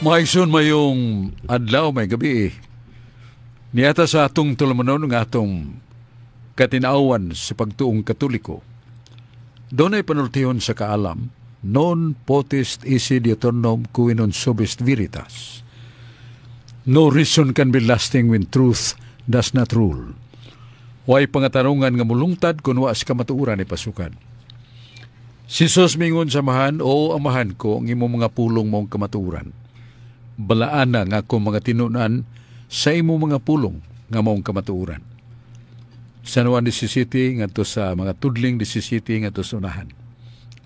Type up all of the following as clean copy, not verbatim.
Mga igsoon, maayong adlaw, maayong gabii. Niata sa atong tulumanon nga atong katinaawan sa pagtuong Katoliko. Dunay panultihon sa kaalam, "Non potest esse diuturnum qui non subest veritas." No reason can be lasting when truth does not rule. Way pangatarungan nga mulungtad kung wa sa kamatuoran ipasukad. Si Jesus mingon sa Amahan, "O Amahan ko, ang imong mga pulong mao'ng kamatuoran. Balaana ang akong mga tinunan sa imong mga pulong nga mao'ng kamatuoran." San Juan 17 ngadto sa mga tudling 17 ngadto sa unahan.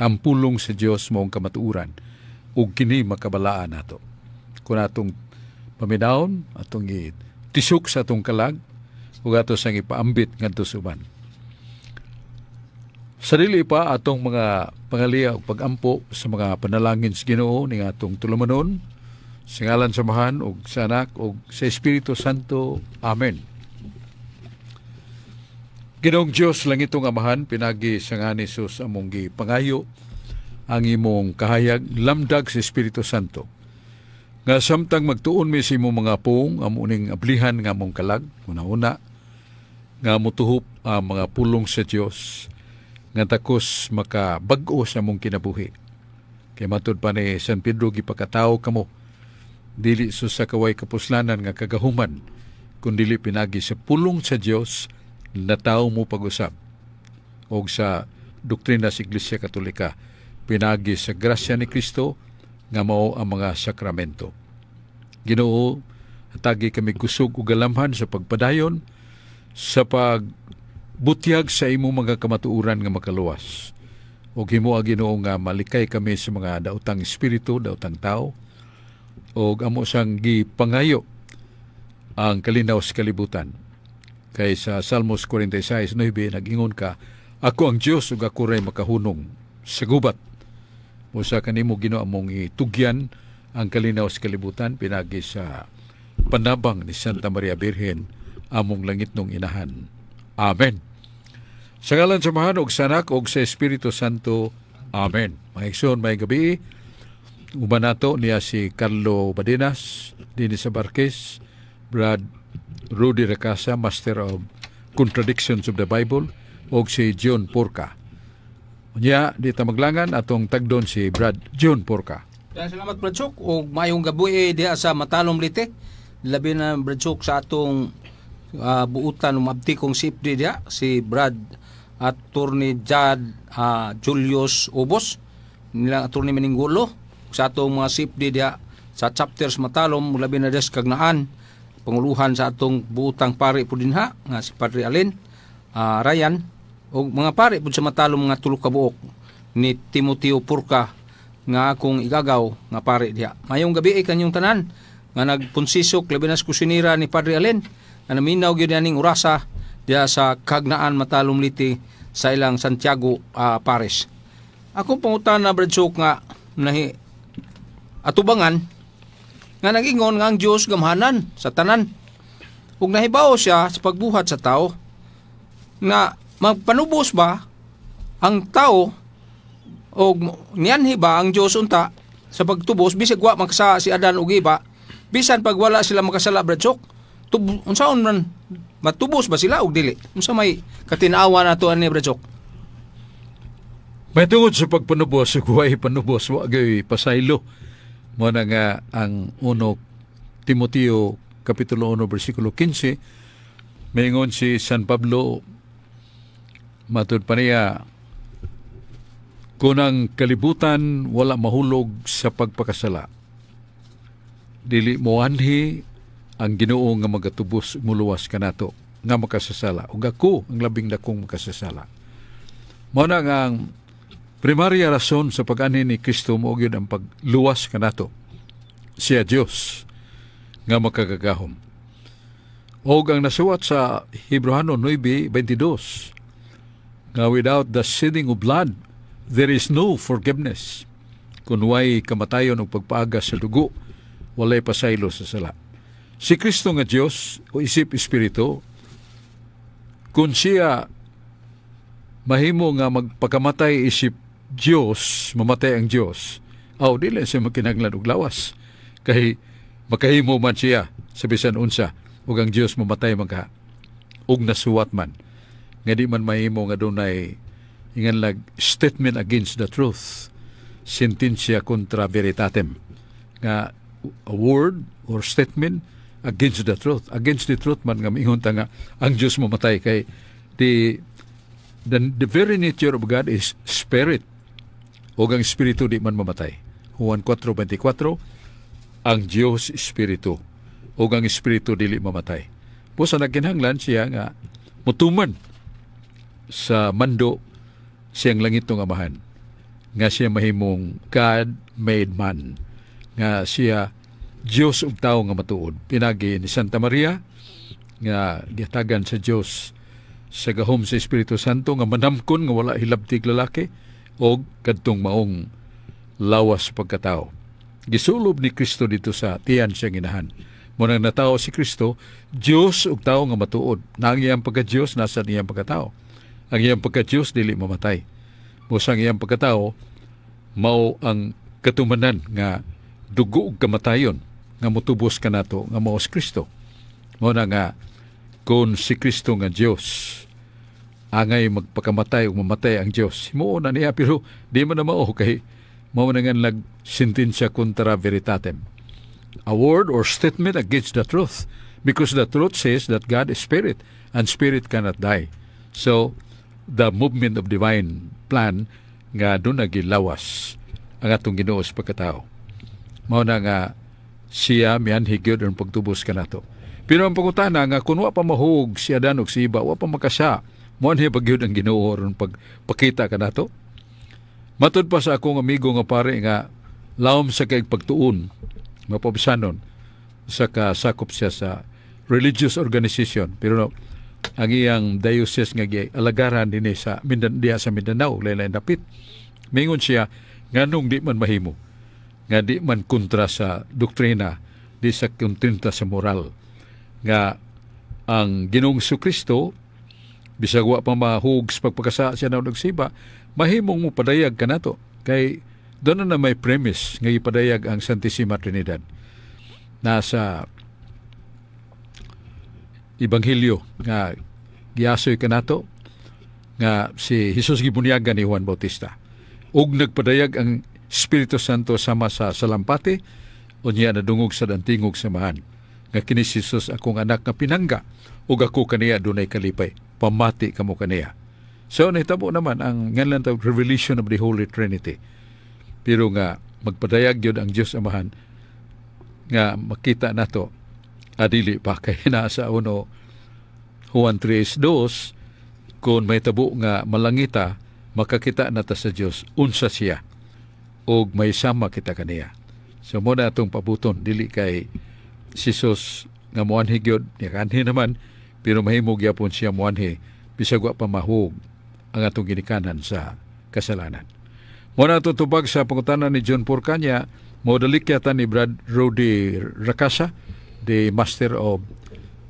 Ang pulong sa Dios mao'ng kamatuoran ug kini makabalaan nato. Kung atong paminawon, atong itisok sa atong kalag ug ato sang ipaambit ngadto sa uban. Sa dili pa atong mga pangaliya ug pagampo sa mga panalangin sa Ginoo ning atong tulumanon, sa ngalan sa Amahan ug sa Anak ug sa Espiritu Santo. Amen. Ginoong Dios, langitong Amahan, pinagi sa ngalan ni Jesus among gipangayo ang imong kahayag lamdag sa Espiritu Santo. Nga samtang magtuon mi sa imong mga pulong, amo ning ablihan nga among kalag, una-una, nga mutuhop ang mga pulong sa Dios nga takos makabag-o sa among kinabuhi. Kay matud pa ni San Pedro, gipakatawo kamo dili sa kaway kapuslanan nga kagahuman, kundili pinagi sa pulong sa Dios natawo mo pag-usab. Og sa doktrina sa Iglesia Katolika, pinagi sa grasya ni Kristo nga mao ang mga sakramento. Ginoo, hatagi kami kusog ug galamhan sa pagpadayon sa pagbutyag sa imong mga kamatuoran nga makaluwas. Ug himoa, Ginoo, nga malikay kami sa mga daotang espiritu, daotang tao, ug amo sang gipangayo ang kalinaw sa kalibutan. Kay sa Salmos 46:9 nag-ingon ka, "Ako ang Dios ug ako ray makahunong sa gubat." Usa kanimo, Ginoo, among itugyan ang kalinaw sa kalibutan pinagi sa panabang ni Santa Maria Birhen, among langitnong inahan. Amen. Sa ngalan sa Amahan ug sa Anak ug sa Espiritu Santo. Amen. Mga igsoon, maayong gabii. Uban nato niya si Carlo Badenas, Dennis Abarquez, Brad Rudy Recasa, Master of Contradictions of the Bible, ug si John Porca. Unya, di ta maglangan, atong tagdon si Brad John Porca. Kaya salamat, Brad Chok, ug maayong gabii diha sa Matalom, Leyte. Labi na, Brad Chok, sa atong buutan umabti kong CFD diha si Brad Attorney Jad Julius Ubos nilang Attorney Meningulo, sa atong mga CFD diha sa chapters Matalom, labi na des Kagnaan, panguluhan sa atong buutang pare po dinha nga si Padre Allen Ryan ug mga pare pud sa Matalom nga tulo ka buok ni Timoteo Purka nga akong igagaw nga pare diha. Mayong gabii kanyong tanan nga nagpunsisok, labi na sa kusinira ni Padre Allen nga naminaw gyud aning orasa diha sa Kagnaan, Matalom, Leyte, sa ilang Santiago Pares. Akong pangutana, Brad Sok, nga nahi atubangan nga nag-ingon nga ang Dios gamhanan sa tanan ug nahibaw siya sa pagbuhat sa tao, nga magpanubos ba ang tao o nianhi ba ang Dios unta sa pagtubos bisag wa makasala si Adan ug Eva? Bisan pag wala sila makasala, Brad Sok, unsaon man matubos ba sila og dili? Unsa may katinawa nato ani, Brad Sok? May tungod sa pagpanubos, ug way panubos, wa gyud pasaylo. Mo na nga ang 1 Timoteo Kapitulo 1 versikulo 15, maingon si San Pablo, matud pa niya, kung ang kalibutan wala mahulog sa pagpakasala, dili moanhi ang Ginoo nga magatubos, muluwas kanato nga makasasala, ug ako ang labing dakong makasasala. Mao na nga ang primarya rason sa pag-anhi ni Kristo mao gyud ang pagluwas kanato. Siya Dios nga makagagahom. Og ang nasuwat sa Hebreohano 9:22 nga "Without the shedding of blood there is no forgiveness." Kung way kamatayon o pagpaagas sa dugo, walay pasaylo sa sala. Si Kristo nga Dios o isip Espiritu, kung siya mahimo nga magpakamatay isip Dios, mamatay ang Dios, aw dili siya makinahanglan og lawas. Kay makahimo man siya sa bisan unsa ug ang Dios mamatay man ka ug nasuwat man nga di man mahimo nga dunay ingan lag statement against the truth, sententia contra veritatem, nga a word or statement against the truth. Against the truth man nga miingon ta nga ang Dios mamatay, kay the very nature of God is spirit ug ang espiritu di man mamatay. Juan 4:24, ang Dios espiritu ug ang espiritu dili mamatay. Busa nagkinahanglan siya nga mutuman sa mando siyang langitnong Amahan nga siya mahimong God made man, nga siya Dios ug tawo nga matuod pinagi ni Santa Maria, nga gihatagan sa Dios sa gahom sa Espiritu Santo nga manamkon nga wala hilabtig lalaki og kadtong maong lawas sa pagkatao. Gisulob ni Kristo dito sa tiyan siyang inahan. Mao nang natawo si Kristo, Dios ug tawo nga matuod. Na ang iyang pagka-Dios nasa iyang pagkatao. Ang iyang pagka-Dios dili mamatay. Busa ang iyang pagkatao mao ang katumanan nga dugo ug kamatayon nga motubos kanato nga mao si Kristo. Mao na nga kung si Kristo nga Dios angay magpakamatay ug mamatay ang Dios, himuon na niya, pero di man na mao kay mao na nga nag sententia contra veritatem. A word or statement against the truth, because the truth says that God is spirit and spirit cannot die. So the movement of divine plan nga doon nagilawas ang atong Ginoo sa pagkatao. Mao na nga siya mianhi gyud ang pagtubos kanato. Pero ang pangutana nga kung wa pa mahug si Adan ug si Eva, wa pa makasa, moanhi pa gyud ang Ginoo aron pagpakita kanato? Matud pa sa akong amigo nga pare nga lawom sa kay pagtuon, mapabsanon sa kasakop siya sa religious organization, pero ang iyang diocese nga alagaran dinhi sa Mindanao, diha sa Mindanao, lain dapit. Mingon siya, nganong di man mahimo nga di man kontra sa doktrina, di sa kontra sa moral, nga ang Ginoong Kristo, bisag wa pa mahug sa pagpakasa siya na nagsiba, mahimong mo padayag kanato, kay doon na may premise nga ipadayag ang Santissima Trinidad? Nasa Ebanghelyo nga giasoy kanato nga si Jesus gibunyagan ni Juan Bautista ug nagpadayag ang Espiritu Santo sama sa salampati, unya nadungog sa tingog sa Amahan nga kini si Jesus akong anak nga pinangga ug ako kaniya dunay kalipay, pamati kamo kaniya. So nahitabo naman ang nganlan tawag revelation of the Holy Trinity, pero nga magpadayag gyud ang Dios Amahan nga makita nato, adili pa, kay nasa uno Juan 3:2, kung may tabo nga malangita, makakita na ta sa Dios unsa siya og may sama kita kaniya. So mo na atong pabuton, dili kay si Jesus nga moanhi gyud, nikanhi naman, pero mahimo gyapon siya moanhi bisag wa pa mahug ang atong ginikanan sa kasalanan. Mo na ato tubag sa pangutana ni John Porcanya, mo dalikyatan ni Brad Rudy Rakasa, the master of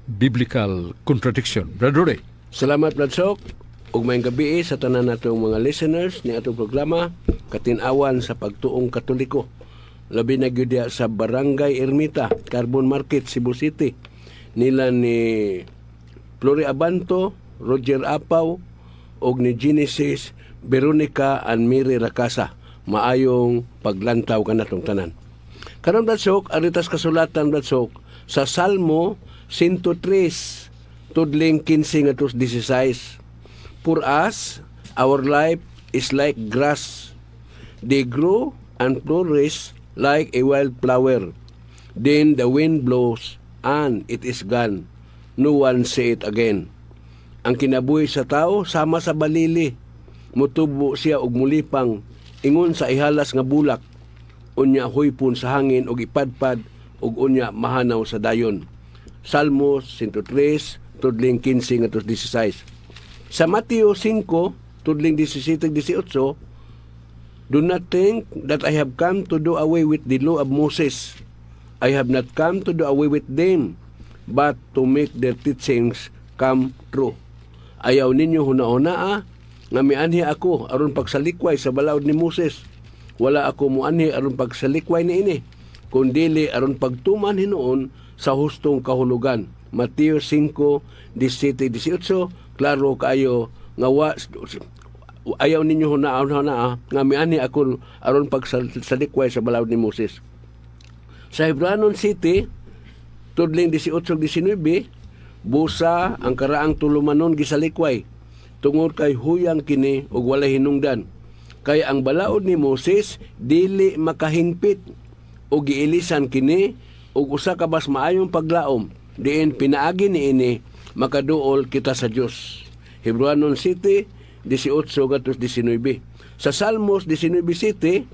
biblical contradiction. Brad Rudy. Salamat, Brad Sok. Ug maayong gabi sa tanan natong mga listeners ni atong programa Katin-awan sa Pagtuong Katoliko. Labi na gyud diha sa Barangay Ermita, Carbon Market, Cebu City. Nila ni Flori Abanto, Roger Apaw, ug ni Genesis, Veronica and Mary Rakasa. Maayong paglantaw kanatong tanan. Karon, Brad Sok, aritas kasulatan, Brad Sok, sa Salmo 103 tudling 15 ngadto 16. For us, our life is like grass. They grow and flourish like a wild flower. Then the wind blows and it is gone. No one see it again. Ang kinabuhi sa tao sama sa balili. Mutubo siya og mulipang ingon sa ihalas nga bulak. Unya huypon sa hangin og ipadpad ug unya mahanaw sa dayon. Salmo 103 tudling 15 ngadto 16. Sa Mateo 5 tudling 17 18, "Do not think that I have come to do away with the law of Moses. I have not come to do away with them, but to make their teachings come true." Ayaw ninyo hunahunaa nga mianhi ako aron pagsalikway sa balaod ni Moses. Wala ako muanhi aron pagsalikway niini, Kundili aron pagtuman hinuon sa hustong kahulugan. Mateo 5:17-18, klaro kaayo nga wa ayaw ninyo hunaon na nga miani ako aron pagsalikway sa balaod ni Moses. Sa Hebranon 7, tudling 18-19, busa ang karaang tulumanon gisalikway tungod kay huyang kini ug walay hinungdan. Kay ang balaod ni Moses dili makahingpit ug giilisan kini og usa ka mas maayong paglaom diin pinaagi niini makaduol kita sa Dios. Hebreanon 7:18-19. Sa Salmos 19:7,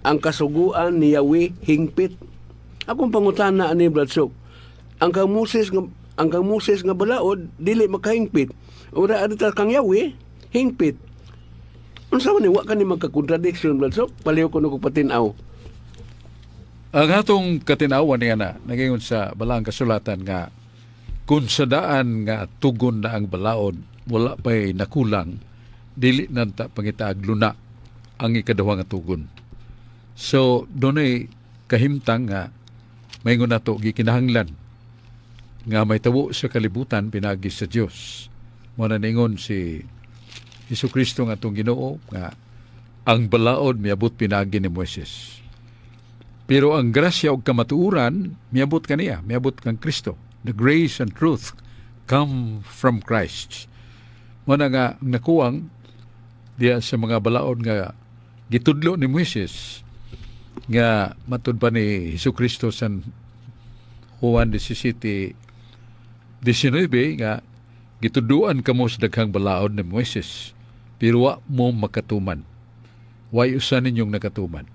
ang kasuguan ni Yahweh hingpit. Akong pangutana ani, Brad Sok. Ang kang Moses nga balaod dili makahingpit. Ora adita kang Yahweh hingpit. Unsa man ni, wa kani magka-contradiction, Brad Sok? Paliw ko og patin-aw. Ang atong katinawan niya na nagayon sa balaang kasulatan nga kung sa daan nga tugon na ang balaod wala pa'y nakulang, dili nanta pangitaag luna ang ikaduha nga tugon. So dunay kahimtang nga maingon nato gikinahanglan nga may tawo sa kalibutan pinagi sa Dios. Mo na ningon si Hesus Kristo nga atong Ginoo nga ang balaod miabot pinagi ni Moises. Pero ang grasya ug kamatuoran miabot kaniya, miabot kang Kristo. The grace and truth come from Christ. Mo na nga nakuwang diya sa mga balaod nga gitudlo ni Moises nga matud pa ni Hesus Kristo sa Juan 17:19 nga gituduan kamo sa daghang balaod ni Moises pero wa mo makatuman. Way usa ninyong nakatuman.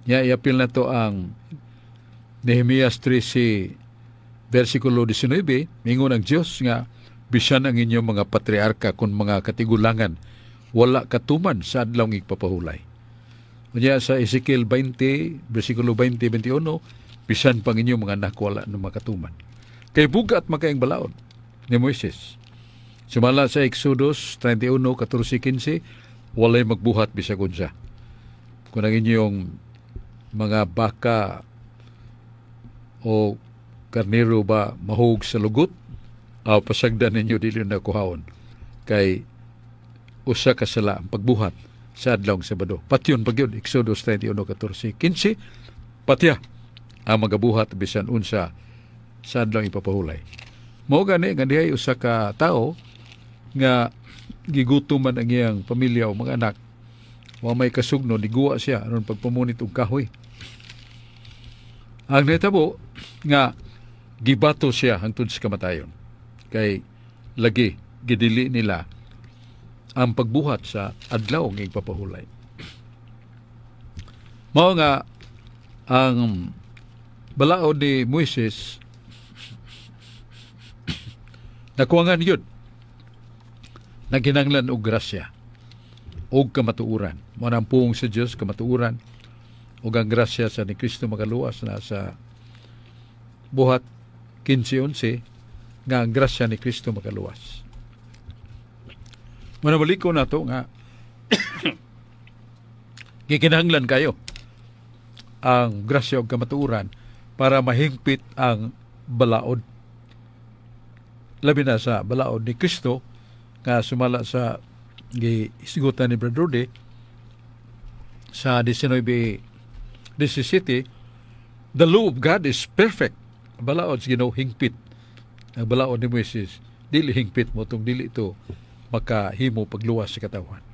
Ya iapil na to ang Nehemias 13 versikulo 19, mingon ang Dios nga bisan ang inyong mga patriarka kun mga katigulangan wala katuman sa adlaw igpapahulay. Unya sa Ezekiel 20 versikulo 20-21, bisan pang inyong mga anak wala na makatuman. Kay bugat makaing balaod ni Moises. Sumala sa Exodus 31:14-15, walay magbuhat bisag unsa. Kung ang inyong mga baka o karnero ba mahug sa lugot, aw pasagdan ninyo, dili na kuhaon. Kay usa ka sala ang pagbuhat sa adlawng Sabado. Patyon pag yun, Exodus 31:14-15, patya ang magabuhat bisan unsa sa adlawng ipapahulay. Mao gani nga dihay usa ka tawo nga gigutom man ang iyang pamilya o mga anak, wa may kasugno, niguwa siya aron pagpamunit og kahoy. Ang nahitabo nga gibato siya hangtod sa kamatayon. Kay lagi gidili nila ang pagbuhat sa adlaw nga igpapahulay. Mao nga ang balaod ni Moises nakuwangan yun. Nagkinanglan og grasya og kamatuoran. Mao ang puong sa Dios, kamatuoran ug ang grasya sa ni Kristo makaluwas na sa Buhat 15:11 nga ang grasya ni Kristo makaluwas. Manabalik ko na to nga gikinahanglan kayo ang grasya ug kamatuoran para mahingpit ang balaod. Labi na sa balaod ni Kristo nga sumala sa giisgutan ni Brad Rudy sa 19:17, the law of God is perfect. Balaod sa Ginoo hingpit. Ang balaod ni Moises dili hingpit mo tong dili ito makahimo pagluwas sa katawhan.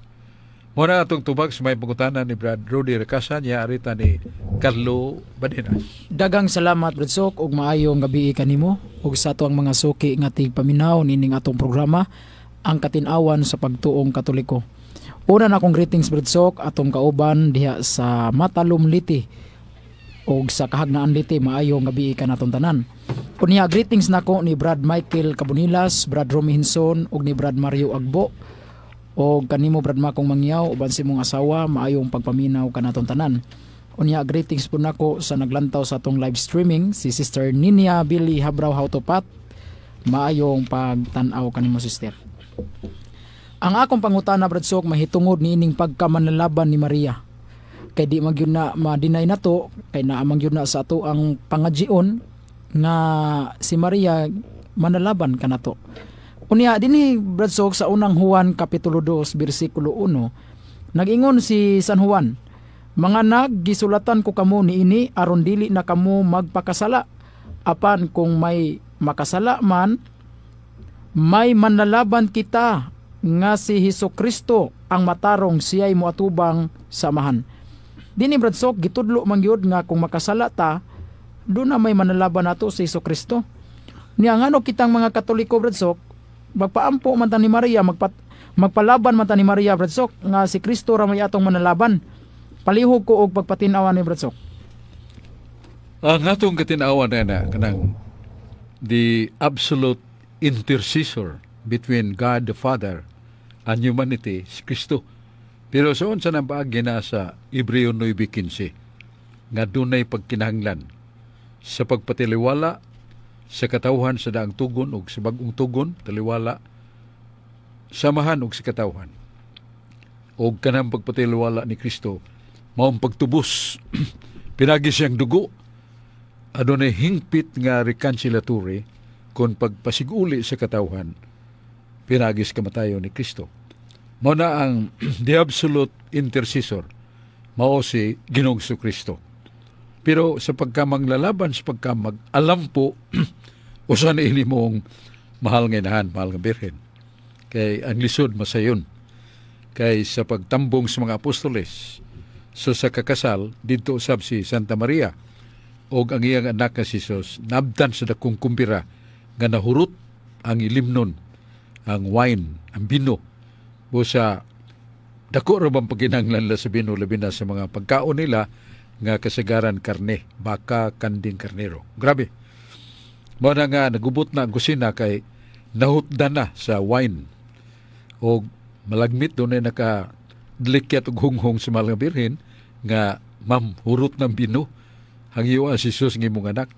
Mao na atong tubag sa may pangutana ni Brad Rudy Recasa niya arita ni Carlo Badenas. Dagang salamat, Brad Sok, ug maayong gabi kanimo ug sa ato ang mga suki nga tigpaminaw nining atong programa, Ang Katin-awan sa Pagtuong Katoliko. Una na akong greetings, Brad Sok, atong kauban diha sa Matalom Leyte ug sa Kahagnaan Leyte, maayong gabi kanatong tanan. Unya greetings nako ni Brad Michael Cabonilas, Brad Romy Hinson ug ni Brad Mario Agbo. O kanimo, Brad Makong Mangyaw, uban sa imong asawa, maayong pagpaminaw kanatong tanan. Unya greetings po nako sa naglantaw sa atong live streaming, si Sister Ninia Billy Habraw Hautopat. Maayong pagtan-aw kanimo, sister. Ang akong pangutana, Brad Sok, mahitungod niining pagkamanlalaban ni Maria. Kay di man gyud na ma-deny nato kay naa man gyud na sa ato ang pangajion nga si Maria manalaban kanato. Unya dinhi, Brad Sok, sa Unang Juan kapitulo 2 bersikulo 1, nag-ingon si San Juan, "Mga anak, gisulatan ko kamo niini aron dili na kamo magpakasala. Apan kung may makasala man, may manlalaban kita nga si Hesus Kristo ang matarong, siya'y moatubang sa Amahan." Dini, Brad Sok, gitudlo man gyud nga kung makasala ta, duna may manalaban nato, si Hesus Kristo. Niya ngano kitang mga Katoliko, Brad Sok, magpaampo man ta ni Maria, magpalaban man ta ni Maria, Brad Sok, nga si Kristo ra may atong manalaban? Palihog ko og pagpatinawan ni Brad Sok. Ang atong katinawan na kanang the absolute intercessor between God the Father and humanity, si Kristo. Pero sa unsa nang paagi na sa Hebreo 9:15 nga dunay pagkinahanglan sa pagpatiliwala sa katawhan sa daang tugon ug sa bag-ong tugon, taliwala samahan og sa katawhan. Og kanang pagpatiliwala ni Kristo mao ang pagtubos pinagi siyang dugo. Adunay hingpit nga reconciliatory kon pagpasiguli sa katawhan pinagi sa kamatayon ni Kristo. Mao na ang the absolute intercessor mao si Ginoong Kristo. Pero sa pagkamanglalaban, sa pagkamag-alampo, usa na ini mong mahal nga inahan, mahal nga birhen. Kay ang lisod masayon. Kay sa pagtambong sa mga apostoles, so sa kakasal, didto usab si Santa Maria, og ang iyang anak nga si Jesus, nabdan sa dakong kumbira nga nahurot ang ilimnon, ang wine, ang bino. Busa dako ra bang pagkinahanglan nila sa bino, labi na sa mga pagkaon nila nga kasagaran karne, baka, kanding, karnero. Grabe. Mao na nga nagubot na ang kusina kay nahutdan na sa wine. O malagmit dunay naka dlikyat og hunghong sa Mahal nga Birhen nga, "Ma'am, hurot ng bino. Hangyo si Jesus ng imong anak."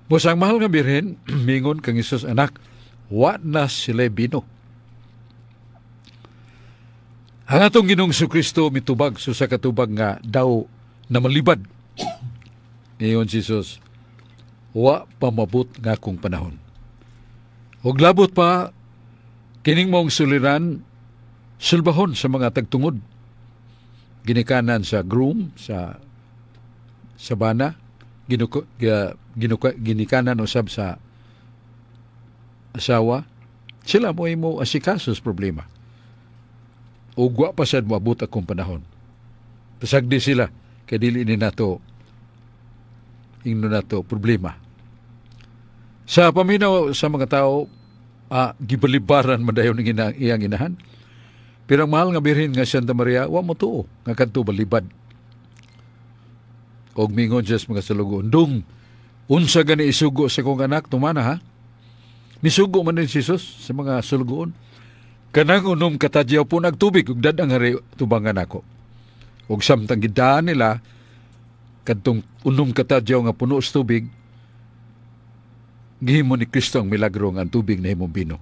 Busa ang Mahal nga Birhen mingon kang Jesus, "Anak, wa na sila bino." Ang atong Ginoong Kristo mitubag sa katubag nga daw na malibad. Niingon si Jesus, "Wa pa mabot nga akong panahon." Og labot pa, kining mong suliran, sulbahon sa mga tagtungod. Ginikanan sa groom, sa bana, ginikanan usab sa asawa, sila mo imo asikasos problema. Ug wa pa sad moabot akong panahon. Pasagdi sila kay dili ni nato ingno nato problema. Sa paminaw sa mga tao, gibalibaran man dayon ng iyang inahan. Pero ang mahal nga birhen nga Santa Maria, wa mo tuo nga kadto balibad. Og mingon siya sa mga salugo, "Dong, unsa gani isugo sa kong anak, tumana ha." Misugo man din si Jesus sa mga sulugoon. "Kanang 6 ka tadyaw pun-ag tubig ug dad-ang hari tubangan ako." Ug samtang gidaan nila kadtong 6 ka tadyaw nga puno sa tubig, gihimo ni Kristo ang milagro nga ang tubig nahimong bino.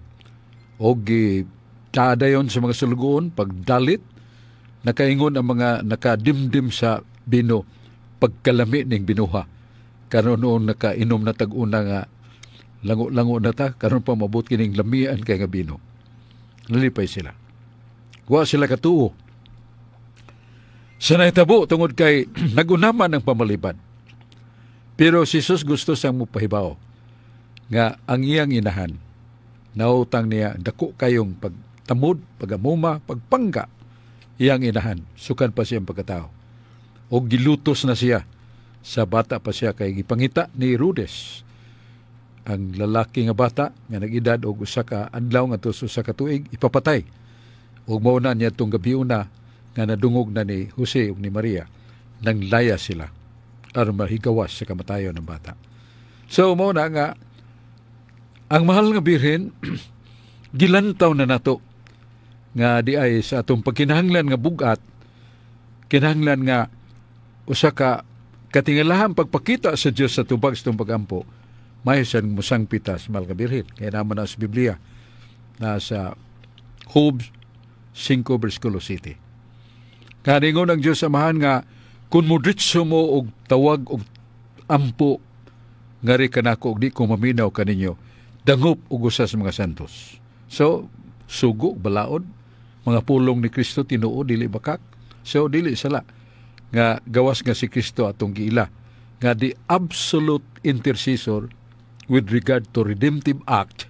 Og gitadayon sa mga sulugoon pagdalit, nakaingon ang mga nakadimdim sa bino, "Pagkalami ning binuha. Karon noon nakainom na tag-una nga lango-lango na ta, karon pa mabot kining lamian kay nga bino." Nalipay sila. Wa sila katuo sa nahitabo tungod kay nagunaman ang pamalibad. Pero si Jesus gusto siyang mupahibaw nga ang iyang inahan nautang niya dako kayong pagtamod, pagamuma, pagpangga iyang inahan sukan pa siyang pagkatao. O gilutos na siya sa bata pa siya kay gipangita ni Herodes ang lalaki nga bata nga nag-edad og 1 ka adlaw ngadto sa 1 ka tuig ipapatay. Ug mao na niya tong gabi una nga nadungog na ni Jose ug ni Maria, nang laya sila aron mahigawas sa kamatayon ng bata. So mao na nga ang mahal nga birhen gilantaw na nato nga di ay sa atong pagkinahanglan nga bugat, kinahanglan nga usa ka katingalahan pagpakita sa Dios sa tubag sa atong pagampo, may san musangpita sa mahal nga birhen. Kaya naman na sa Biblia na sa Job 5 versikulo 7. Kaningon ang Dios Amahan nga kung modritso mo og tawag og ampo ngari kanako og di ko maminaw kaninyo, dangop og usa sa mga santos. So sugo balaod mga pulong ni Kristo, tinuod, dili bakak. So dili sala nga gawas nga si Kristo atong giila nga the absolute intercessor with regard to redemptive act,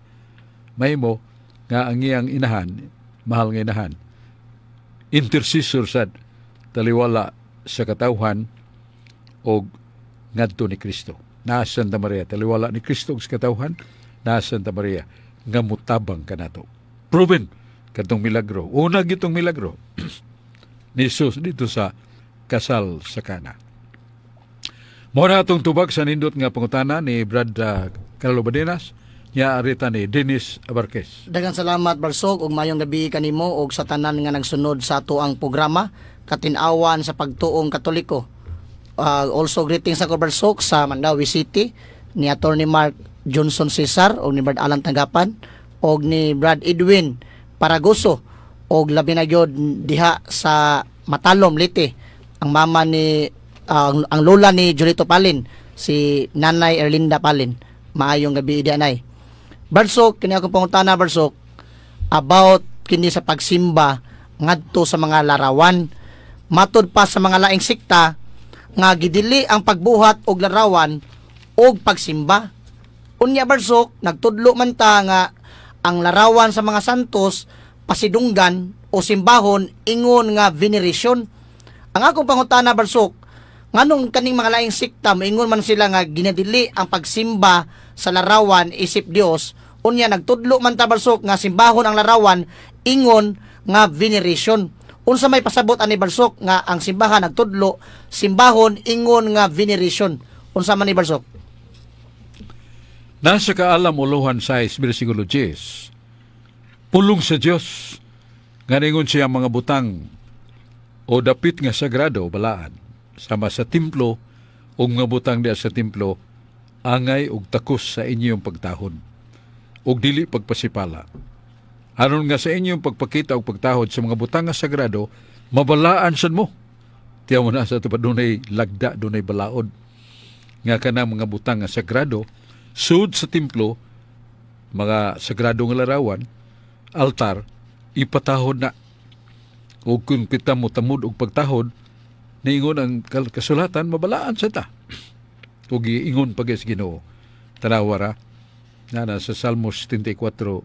mahimo nga ang iyang inahan, mahal nga inahan, intercessor sad taliwala sa katawhan og ngadto ni Kristo. Naa Santa Maria, taliwala ni Kristo og sa katawhan, naa Santa Maria nga mutabang kanato. Proven kadtong milagro. Una gitong milagro ni Jesus dito sa kasal sa Kana. Mao na atong tubag sa nindot nga pangutana ni Brad Carlo Badenas nya arita ni Dennis Abarquez. Daghang salamat, Barsok, ug mayong gabi kanimo ug sa tanan nga nagsunod sa ato ang programa Katin-awan sa Pagtuong Katoliko. Also greetings ako, Barsok, sa Mandaue City ni Attorney Mark Johnson Cesar ug ni Brad Alan Tanggapan og ni Brad Edwin Paragoso og labi na gyud diha sa Matalom, Leyte, ang mama ni ang lola ni Julito Palin, si Nanay Erlinda Palin. Maayong gabi diha, Nay. Barsok, kini akong pangutana, Barsok, about kini sa pagsimba ngadto sa mga larawan. Matod pa sa mga laing sekta nga gidili ang pagbuhat og larawan og pagsimba. Unya, Barsok, nagtudlo man ta nga ang larawan sa mga santos pasidunggan o simbahon ingon nga veneration. Ang akong pangutana, Barsok, nganong kaning mga laing sekta moingon man sila nga ginadili ang pagsimba sa larawan isip Dios, unya nagtudlo man ta, Barsok, nga simbahon ang larawan ingon nga veneration? Unsa may pasabot ani, Barsok, nga ang simbahan nagtudlo simbahon ingon nga veneration? Unsa man ni, Barsok? Nasa Kaalam uluhan 6 versikulo 10. Pulong sa Dios nga ningon siya mga butang o dapit nga sagrado balaan sama sa templo o mga butang diya sa templo, angay og takos sa inyong pagtahod ug dili pagpasipala. Aron nga sa inyong pagpakita og pagtahod sa mga butang nga sagrado, mabalaan sad mo. Tiyaw mo na sa ito pa, dunay lagda, dunay balaod. Nga kana mga butang nga sagrado, sud sa templo, mga sagrado nga larawan, altar, ipatahod na. O kung kita mo tamod og pagtahod, niingon ang kasulatan, mabalaan sa ta. O giingon pa sa Ginoo. Tanawa ra, na nasa Salmos 74:9,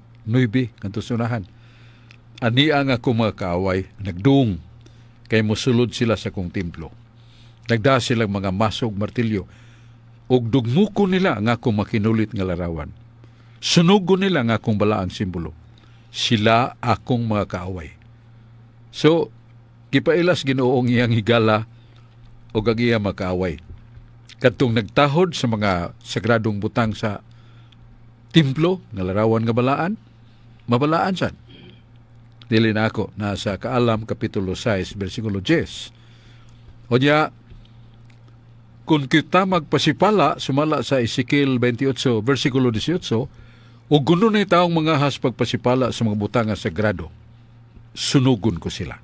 ngadto sunahan. Ani ang ako mga kaaway, nagduong, kay mosulod sila sa kong templo. Nagda silang mga maso ug martilyo, ug dugmukon nila ang akong makinulit nga larawan. Sunugon nila ang akong balaang simbolo. Sila akong mga kaaway. So, gipailas Ginoo ang iyang higala o ang iyang mga kaaway. Kadtong nagtahod sa mga sagradong butang sa templo, nga larawan nga balaan, mabalaan sad. Dili na ako, nasa Kaalam Kapitulo 6, versikulo 10. O niya, kung kita magpasipala, sumala sa Ezekiel 28, versikulo 18, o guno ni taong mga has pagpasipala sa mga butang nga sagrado, sunugon ko sila.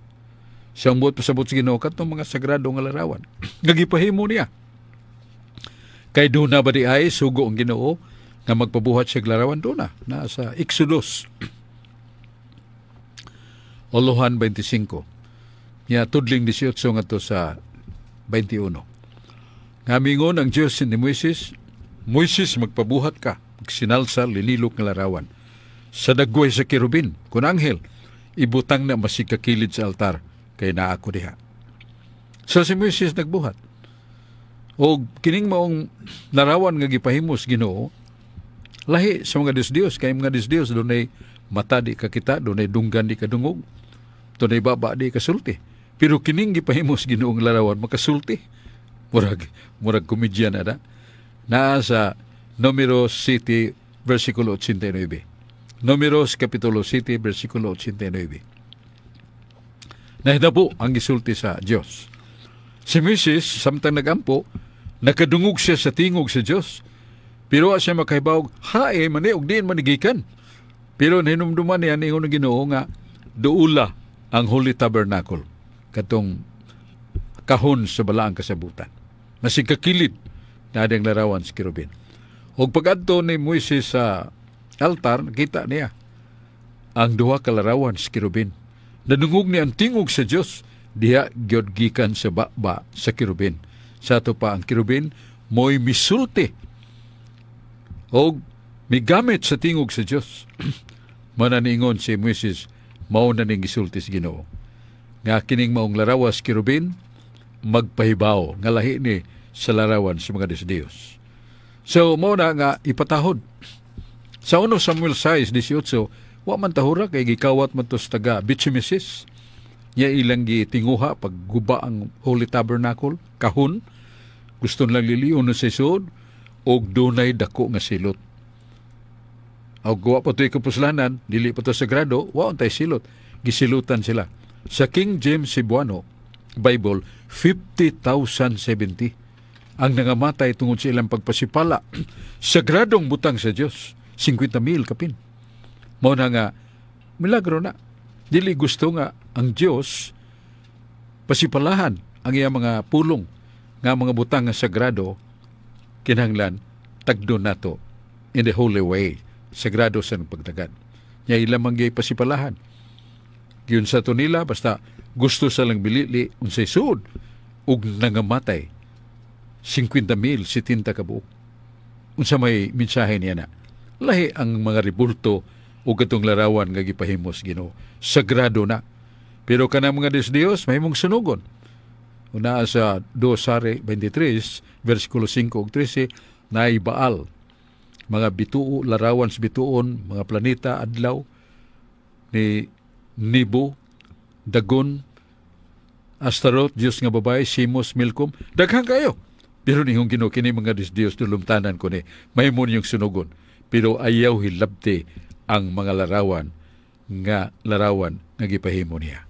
Siyang buot pasabot sa Ginoo kadtong mga sagrado nga larawan. Nagipahimo niya. Kay doon na ba di ay sugo ang Ginoo nga magpabuhat siya larawan doon na nasa Exodus Olohan 25 nya tudling 18 ngadto sa 21. Nga mingon ang Dios ni Moises, "Moises, magpabuhat ka sinalsal linilok nga larawan sa dagway sa kerubin kun anghel, ibutang na masigkakilid sa altar kay naa ako diha." So si Moises nagbuhat og kining maong larawan nga gipahimos Ginoo, lahi sa mga Diyos-Diyos, kay mga Diyos-Diyos dunay mata di kakita, dunay dunggan di kadungog, dunay baba di kasulti. Pero kining gipahimos Ginoong larawan makasulti. Murag komedya na na. Naa sa Números 7 versikulo 89. Números Kapitulo 7 versikulo 89. Nahitabo ang gisulti sa Dios. Si Moises, samtang nagampo, nakadungog siya sa tingog sa Dios. Pero wa siya makahibaw, hae man ni ug diin man gikan. Pero nahinumduman niya ningon ng Ginoo nga duula ang Holy Tabernacle katong Kahon sa balaang kasabutan. Masig kakilid na ang larawan sa kerubin. Og pag-adto ni Moises sa altar, nakita niya ang duha ka larawan sa kerubin. Nadungog niya ang tingog sa Dios diha gyud gikan sa baba sa kerubin. Sa ato pa ang kerubin mo'y misulti og migamit sa tingog sa Dios. Mana niingon si Moises, mao na ning gisulti sa Ginoo nga kining maong larawas kerubin magpahibaw nga lahi ni sa larawan sa mga Diyos. So mao na nga ipatahod. Sa 1 Samuel 6:18, wa man tahura kay gikawat man to sa taga Bit-Shemesh. Nya ilang gitinguha pagguba ang Holy Tabernacle, kahon, gusto lang lilion na sa isod, og dunay dako nga silot. Og wa pa to'y kapuslanan, dili pa to sagrado, wa untay silot. Gisilutan sila. Sa King James Cebuano Bible, 50,070 ang nangamatay tungod sa ilang pagpasipala. Sagradong butang sa Dios, 50,000 kapin. Mao na nga milagro na. Dili gusto nga ang Dios pasipalahan ang iyang mga pulong nga mga butang nga sagrado, kinahanglan tagdon nato in the holy way, sagrado sa pagtagad. Nya ilang man pasipalahan. Giyon sa to nila, basta gusto sa lang bilili unsay suod, ug nangamatay 50,000, 70 kabuok. Unsa may mensahe niya na? Lahi ang mga ribulto o katong larawan nga gipahimos Ginoo. Sagrado na. Pero kanang mga Diyos Diyos, mahimong sunugon. Una sa 2 Sare 23, versikulo 5 ug 13, naay Baal. Mga bituo, larawan sa bituon, mga planeta, adlaw, ni Nibo, Dagon, Astaroth, Diyos nga babae, Simos, Milcom, daghan kayo. Pero nihong Ginoo, kini mga Diyos Diyos, dulumtanan ko ni, mahimo ninyong sunugon. Pero ayaw hilabti ang mga larawan nga gipahimo niya.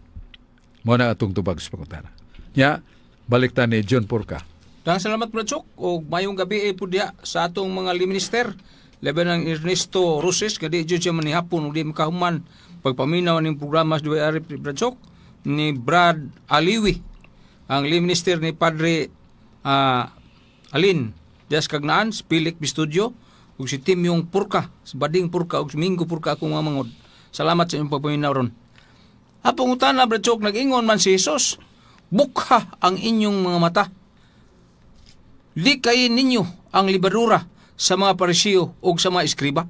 Mao na atong tubag sa pangutana. Nya, balik ta ni John Porca. Daghang salamat, Brad Sok, ug mayong gabi eh, pud diha sa atong mga minister. Labi ng Ernesto Roses nga di jud siya manihapon ug di makahuman pagpaminaw ning programa sa DYR, Brad Sok, ni Brad Aliwi, ang minister ni Padre Alin Dias Kagnaan, Pilik Studio, ug si Timyong Purka, si Bading Purka ug si Mingo Purka, akong mga mangod. Salamat sa inyong pagpaminaw ron. Ang pangutana, Brad Sok, nag-ingon man si Jesus, "Bukha ang inyong mga mata. Likayin ninyo ang libadura sa mga Parisiyo o sa mga eskriba."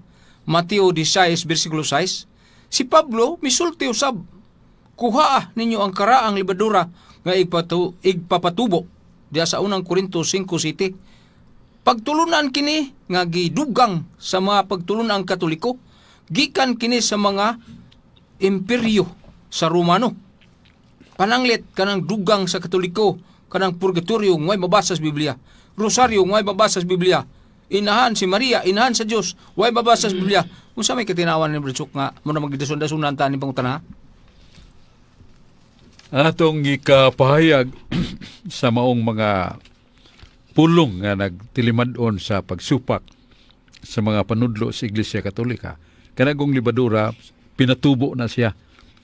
Mateo 16, versikulo 6. Si Pablo, misulti usab, "Kuhaa ninyo ang karaang libadura nga igpapatubo," diya sa unang Korinto 5:7. Pagtulunan kini nga gidugang sa mga pagtulunan Katoliko, gikan kini sa mga imperyo sa Romano. Pananglit kanang dugang sa Katoliko, kanang purgatorio ngay mabasa sa Biblia. Rosaryo ngay mabasa sa Biblia. Inahan si Maria, inahan sa Dios, way mabasa sa Biblia. Unsa may katinawan ni Brad Sok nga mo na magdasun-dasunan ta ni pangutana? Atong gikapahayag sa maong mga pulong nga nagtilimad-on sa pagsupak sa mga panudlo sa Iglesia Katolika. Kanagong libadura, pinatubo na siya.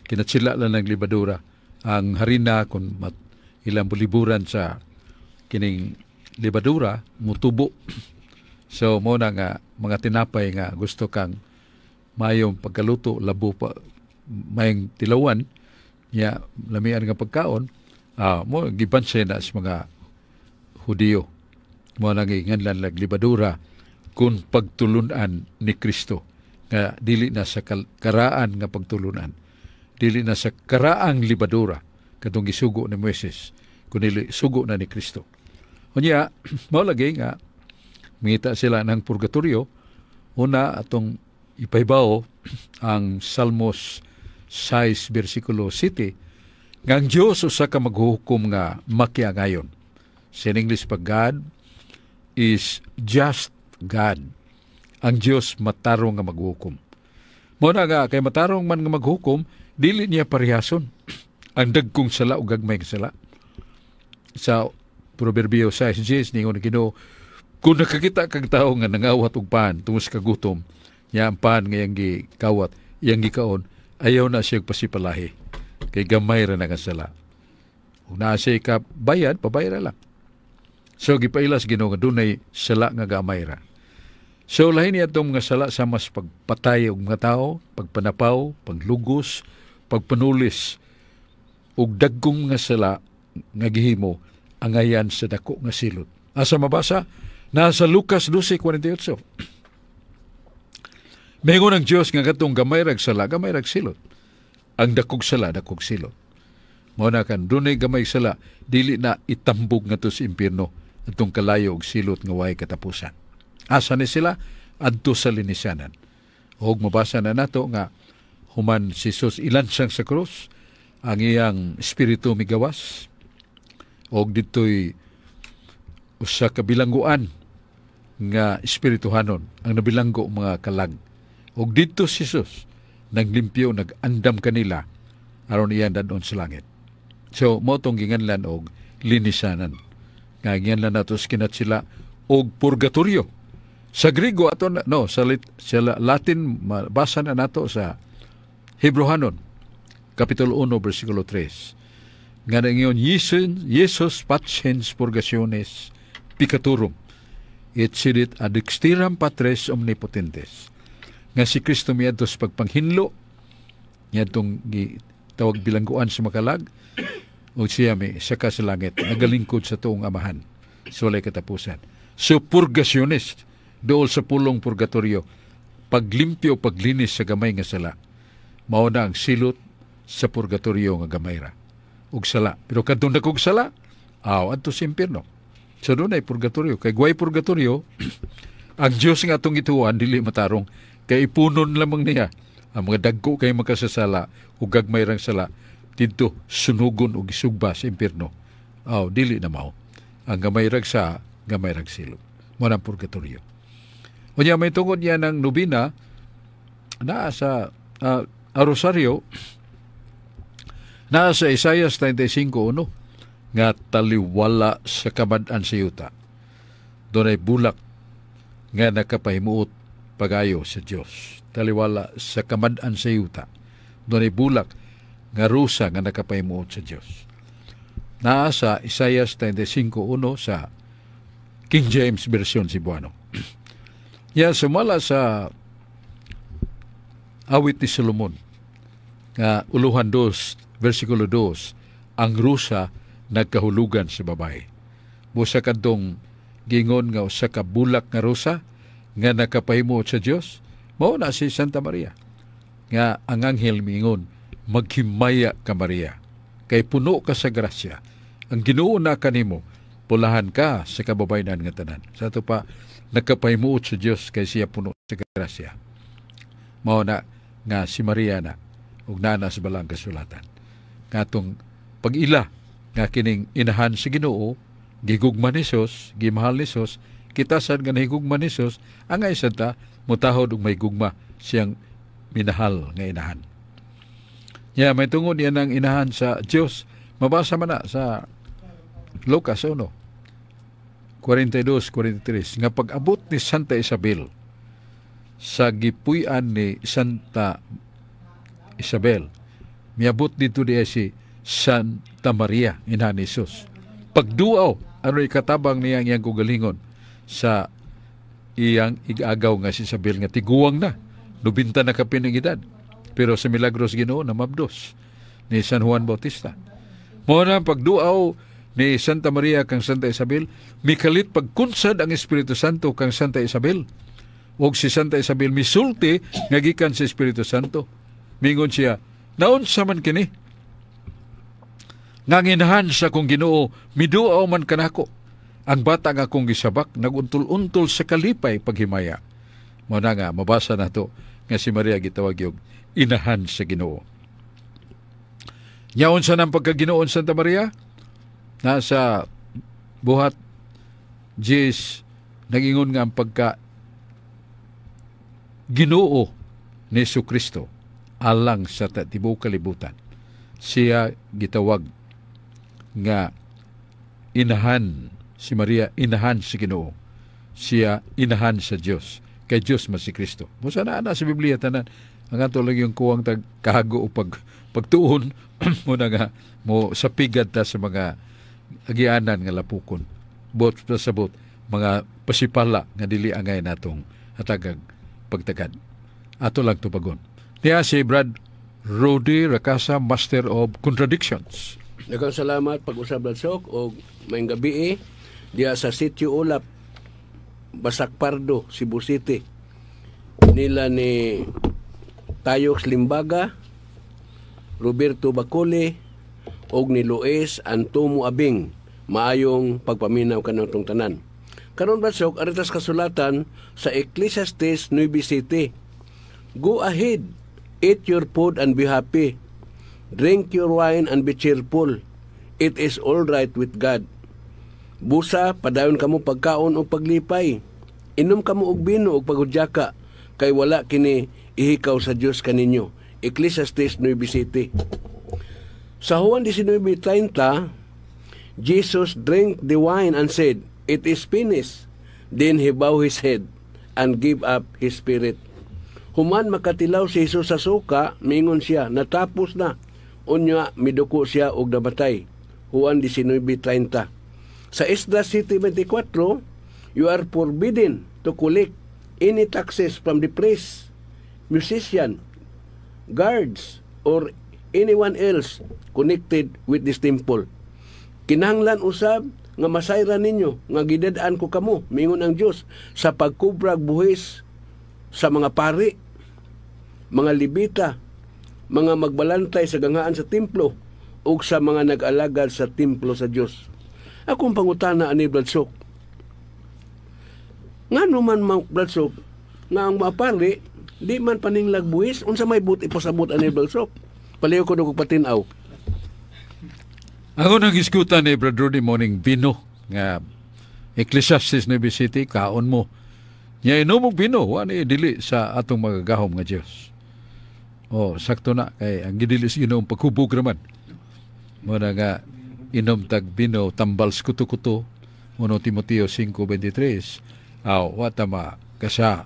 Kinatsila lang ng libadura. Ang harina, kung ilang buliburan sa kining libadura, mutubo. So, mo na nga mga tinapay nga gusto kang mayong pagkaluto, labo pa, mayong tilawan, nya lamian nga pagkaon, mo gibansay na sa mga Hudiyo. Mo nang nganlan lag libadura kung pagtulunan ni Kristo nga dili na sa karaan nga pagtulunan, dili na sa karaang libadura katong gisugo ni Moises, kundi sugo na ni Kristo. Unya mao lagi nga mangita sila ng purgatorio. Una, atong ipahibaw ang Salmos 6 versikulo 7 nga ang Dios usa ka maghuhukom nga makiangayon. Sa English pa, God is just God. Ang Dios matarong nga maghukom. Mo na nga kay matarong man nga maghukom, dili niya parehason ang dagkong sala ug gagmay nga sala. Sa Proverbio 6:10, ningon ang Ginoo, kung nakakita kag tawo nga nangawat og pan tungod sa kagutom, nya ang pan nga iyang gikawat, iyang gikaon, ayaw na siya pasipalahi kay gamay ra na nga sala. Kung naa siya ka bayad, pabayad lang. So gipaila sa Ginoo nga dunay sala nga gamay ra. So lahi niya itong mga sala sa mas pagpatay og mga tao, pagpanapaw, paglugos, pagpanulis, ug dagkong mga sala nga gihimo angayan sa dako nga silot. Asa mabasa? Nasa Lucas 12:48. Mingon ang Dios nga katong gamay rag sala, gamay rag silot. Ang dakog sala, dakog silot. Mao na kan dunay gamay sala, dili na itambog ngadto sa impierno atong kalayo og silot nga way katapusan. Asa ni sila? Adto sa linisanan. Og mabasa na nato nga human si Jesus ilansang sa krus, ang iyang espiritu migawas, og dito'y usa ka bilangguan nga espirituhanon ang nabilanggo mga kalag. Og didto si Jesus naglimpyo, nag-andam kanila aron iyang dadon sa langit. So mao tong ginganlan og linisanan. Nga ginganlan nato sa kinat sila og purgatorio. Sa Griego ato na, no, sa Latin mabasa na nato sa Hebrohanon kapitulo 1 bersikulo 3. Nga nangiyon Jesus patiens purgationes peccatorum et sedit ad dexteram Patris omnipotentes. Nga si Kristo miadto sa pagpanghinlo niadtong gitawag bilangguan sa makalag o siya mi saka sa langit nagalingkod sa tuong Amahan sa walay katapusan. So purgationist dool sa pulong purgatorio, paglimpyo, paglinis sa gamay nga sala. Mao na ang silot sa purgatorio nga gamay ra og sala. Pero kadtong dakog sala, aw adto sa impierno. So doon ay purgatorio. Kay guway purgatorio, ang Dios nga atong gituan dili matarong, kay ipunon lamang niya ang mga dagko kay makasasala ug gagmay rang sala didto sunugon og isugba sa impierno. Aw dili na mao. Ang gamay rag sa gamay rag silot. Mao na ang purgatorio. Unya may tungod niya ng nobina naa sa Rosario, naa sa Isaias 35:1 nga taliwala sa kamad-an sa yuta. Dunay bulak nga nakapahimuot pagayo sa Dios. Taliwala sa kamad-an sa yuta. Dunay bulak nga rusa nga nakapahimuot sa Dios. Naa sa Isaias 35:1 sa King James Version Cebuano. Ya sumala sa awit ni Solomon nga uluhan 2 versikulo 2, ang rusa nagkahulugan sa babae. Busa kadtong gingon nga usa ka bulak nga rusa nga nakapahimuot sa Dios, mao na si Santa Maria. Nga ang anghel miingon, maghimaya ka Maria, kay puno ka sa grasya. Ang Ginoo na kanimo, pulahan ka sa kababayenan nga tanan. Sa ato pa, nagkapahimuot sa Dios kay siya puno sa grasya. Mao na nga si Maria na ug naa sa balang kasulatan. Nga atong pag-ila nga kining inahan sa Ginoo, gigugma ni Jesus, gimahal ni Jesus, kita sad nga nahigugma ni Jesus, angay sad ta mutahod og may gugma siyang minahal nga inahan. Ya may tungod niya ng inahan sa Dios, mabasa man na sa Lucas 1 42-43 nga pag-abot ni Santa Isabel sa gipuy-an ni Santa Isabel, miabot dito diya si Santa Maria, ina ni Jesus. Pagduaw, ano ikatabang niya ang iyang kugalingon sa iyang igagaw nga si Isabel nga tiguang na, 90 na kapin ang edad. Pero sa milagros Ginoo namabdos ni San Juan Bautista. Mao na ang pagduaw ni Santa Maria kang Santa Isabel, mikalit pagkunsad ang Espiritu Santo kang Santa Isabel. Og si Santa Isabel misulti nga gikan sa Espiritu Santo. Mingon siya, naunsa man kini? Nga nginahan sa akong Ginoo, miduaw man kanako. Ang bata nga akong gisabak, naguntol-untol sa kalipay paghimaya. Mao na nga, mabasa na to, nga si Maria gitawag yung inahan sa Ginoo. Nyaon sa nang pagkaginoon Santa Maria? Nasa buhat Jis, nagingon nga ang pagka Ginoo ni Jesucristo alang sa tibuok kalibutan. Siya gitawag nga inahan si Maria, inahan si Ginoo. Siya inahan sa Dios. Kay Dios man si Kristo. Musa na ana sa Biblia tanan Ang ato lang yung kuwang tag kahago o pagtuon mo na nga mo sa pigad ta sa mga agianan nga lapukon. Bot sa bot mga pasipala nga dili angay natong hatagag pagtagad. Ato lang tubagon. Niya si Brad Rudy Rakasa, Master of Contradictions. Daghang salamat pag-usab, Brad Sok, og maayong gabi diha sa Sitio Ulap, Basak Pardo, Cebu City. Nila ni Tayox Limbaga, Roberto Baculi og ni Luis Antomo Abing. Maayong pagpaminaw kanatong tanan. Karon, Brad Sok, aritas kasulatan sa Ecclesiastes 9:7. "Go ahead, eat your food and be happy. Drink your wine and be cheerful. It is all right with God." Busa, padayon kamo pagkaon o paglipay. Inom kamo og bino og paghudyaka, kay wala kini ihikaw sa Dios kaninyo. Ecclesiastes 9:7. Sa Juan 19:30, "Jesus drank the wine and said, 'It is finished.' Then he bowed his head and gave up his spirit." Human makatilaw si Jesus sa suka, mingon siya, "Natapos na." Unya, miduko siya og namatay. Juan 19:30. Sa Esdras 7:24, "You are forbidden to collect any taxes from the priests, musician, guards, or anyone else connected with this temple. Kinahanglan usab nga masayran ninyo nga gidad-an ko kamo," mingon ang Dios, "sa pagkubrag buhis sa mga pari, mga Lebita, mga magbalantay sa ganghaan sa templo ug sa mga nag-alagad sa templo sa Dios." Akong pangutana ani, Brad Sok. Ngano man, Brad Sok, nga ang mga pari di man paninglag buhis, unsa may buot ipasabot ani, Brad Sok? Paliw ko og patinaw. Ang unang iskutan ni Brad Rudy morning bino nga Ecclesiastes 9:7, kaon mo. Nya inom og bino, wa ni dili sa atong magagahom nga Dios. Oh, sakto na kay ang gidili sa Ginoo paghubog raman. Mo na nga inom tag bino tambal sa kuto-kuto, 1 Timoteo 5:23. Aw, wa ta ma kasa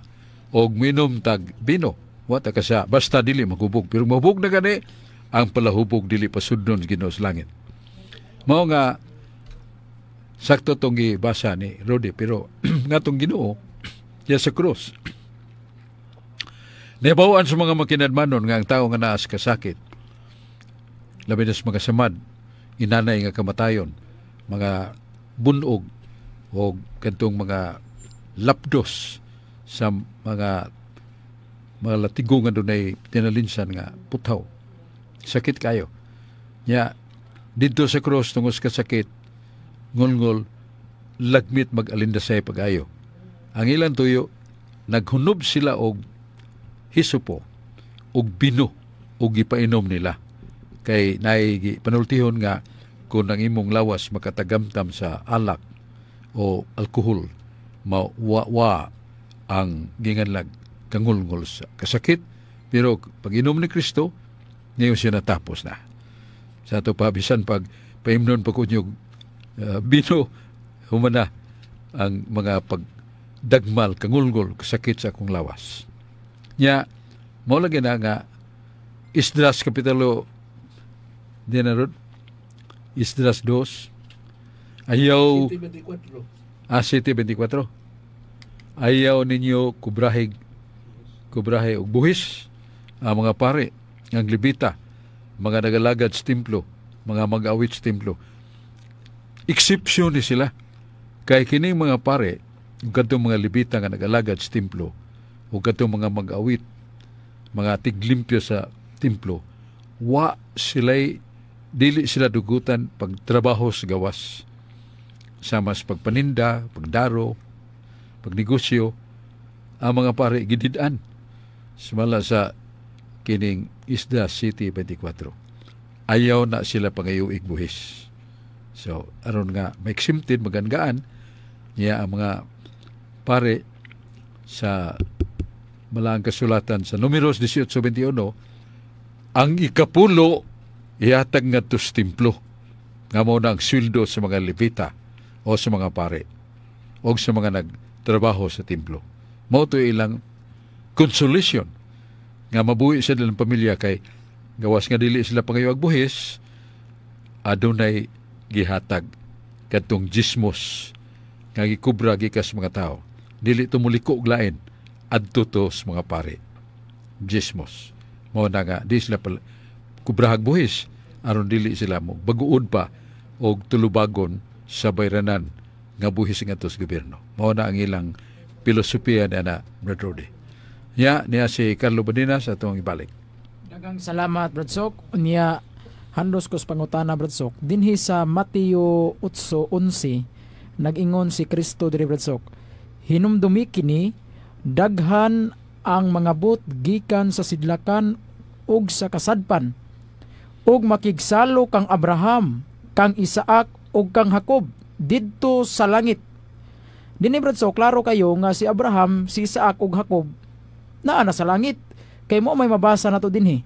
og minom tag bino, wa ta kasa basta dili maghubog. Pero mahubog na gani ang palahubog, dili pasudnon sa Ginoo sa langit. Mao nga sakto tong gibasa ni Rodi, pero nga tong Ginoo diya sa krus. Nabawaan sa mga makinadmanon nga ang tao nga naa sa kasakit, labi na sa mga samad, inanay nga kamatayon, mga bunog o kadtong mga lapdos sa mga latigo nga dunay tinalinsan nga puthaw. Sakit kayo. Nya didto sa cross tungod sa kasakit, ngulngol, lagmit mag-alindasay pag-ayo. Ang ilang tuyo, naghunob sila og hisopo og bino og gipainom nila. Kay naay panultihon nga kung ang imong lawas makatagamtam sa alak o alkohol, mawawa ang ginganlag kangulngol sa kasakit. Pero pag inom ni Kristo, ngayon siya natapos na. Sa ato pa, bisan pag paimnon pa kunyog bino, humana ang mga pagdagmal, kangulngol, kasakit sa akong lawas. Nya, mo lagi na nga Esdras Kapitulo di na rod Esdras 2 ayaw 7:24. Ah, 7:24. Ayaw ninyo kubrahig kubrahe og buhis ang mga pare, ang Lebita, mga nagalagad sa templo, mga mag-awit sa templo. Exception ni sila. Kay kining mga pare, ug kadtong mga Lebita nga nagalagad sa templo, ug kadtong mga mag-awit, mga tiglimpyo sa templo, wa sila'y dili sila dugutan pagtrabaho sa gawas. Sama sa pagpaninda, pagdaro, pagnegosyo, ang mga pare gidid-an sumala sa kining Esdras 7:24. Ayaw na sila pangayuig buhis. So, aron nga ma-exempted, magangaan niya ang mga pare sa Balaang Kasulatan sa Numeros 18:21, ang ikapulo ihatag ngadto sa templo nga mao na ang sweldo sa mga Levita o sa mga pare o sa mga nagtrabaho sa templo. Mao to ilang consolation. Nga mabuhi sa ilang pamilya kay gawas nga dili sila pangayo buhis, adunay gihatag kadtong dismos nga gikubra gikas mga tao. Dili to muliko og lain adto to sa mga pari. Dismos. Mao na nga di sila kubrahag buhis aron dili sila mo baguod pa og tulubagon sa bayranan nga buhis ngadto sa gobyerno. Mao na ang ilang filosofiya na, Brad Rudy. Ya, niya si Carlo Badinas atong ibalik. Daghang salamat, Brad Sok. Unya handos ko sa pangutana, Brad Sok. Dinhi sa Mateo 8:11, nag-ingon si Kristo diri, Brad Sok. "Hinumdumi kini, daghan ang mga but gikan sa sidlakan ug sa kasadpan ug makigsalo kang Abraham, kang Isaac ug kang Jacob didto sa langit." Dinhi, Brad Sok, klaro kayo nga si Abraham, si Isaac ug Jacob naa na sa langit. Kay mo may mabasa na to dinhi.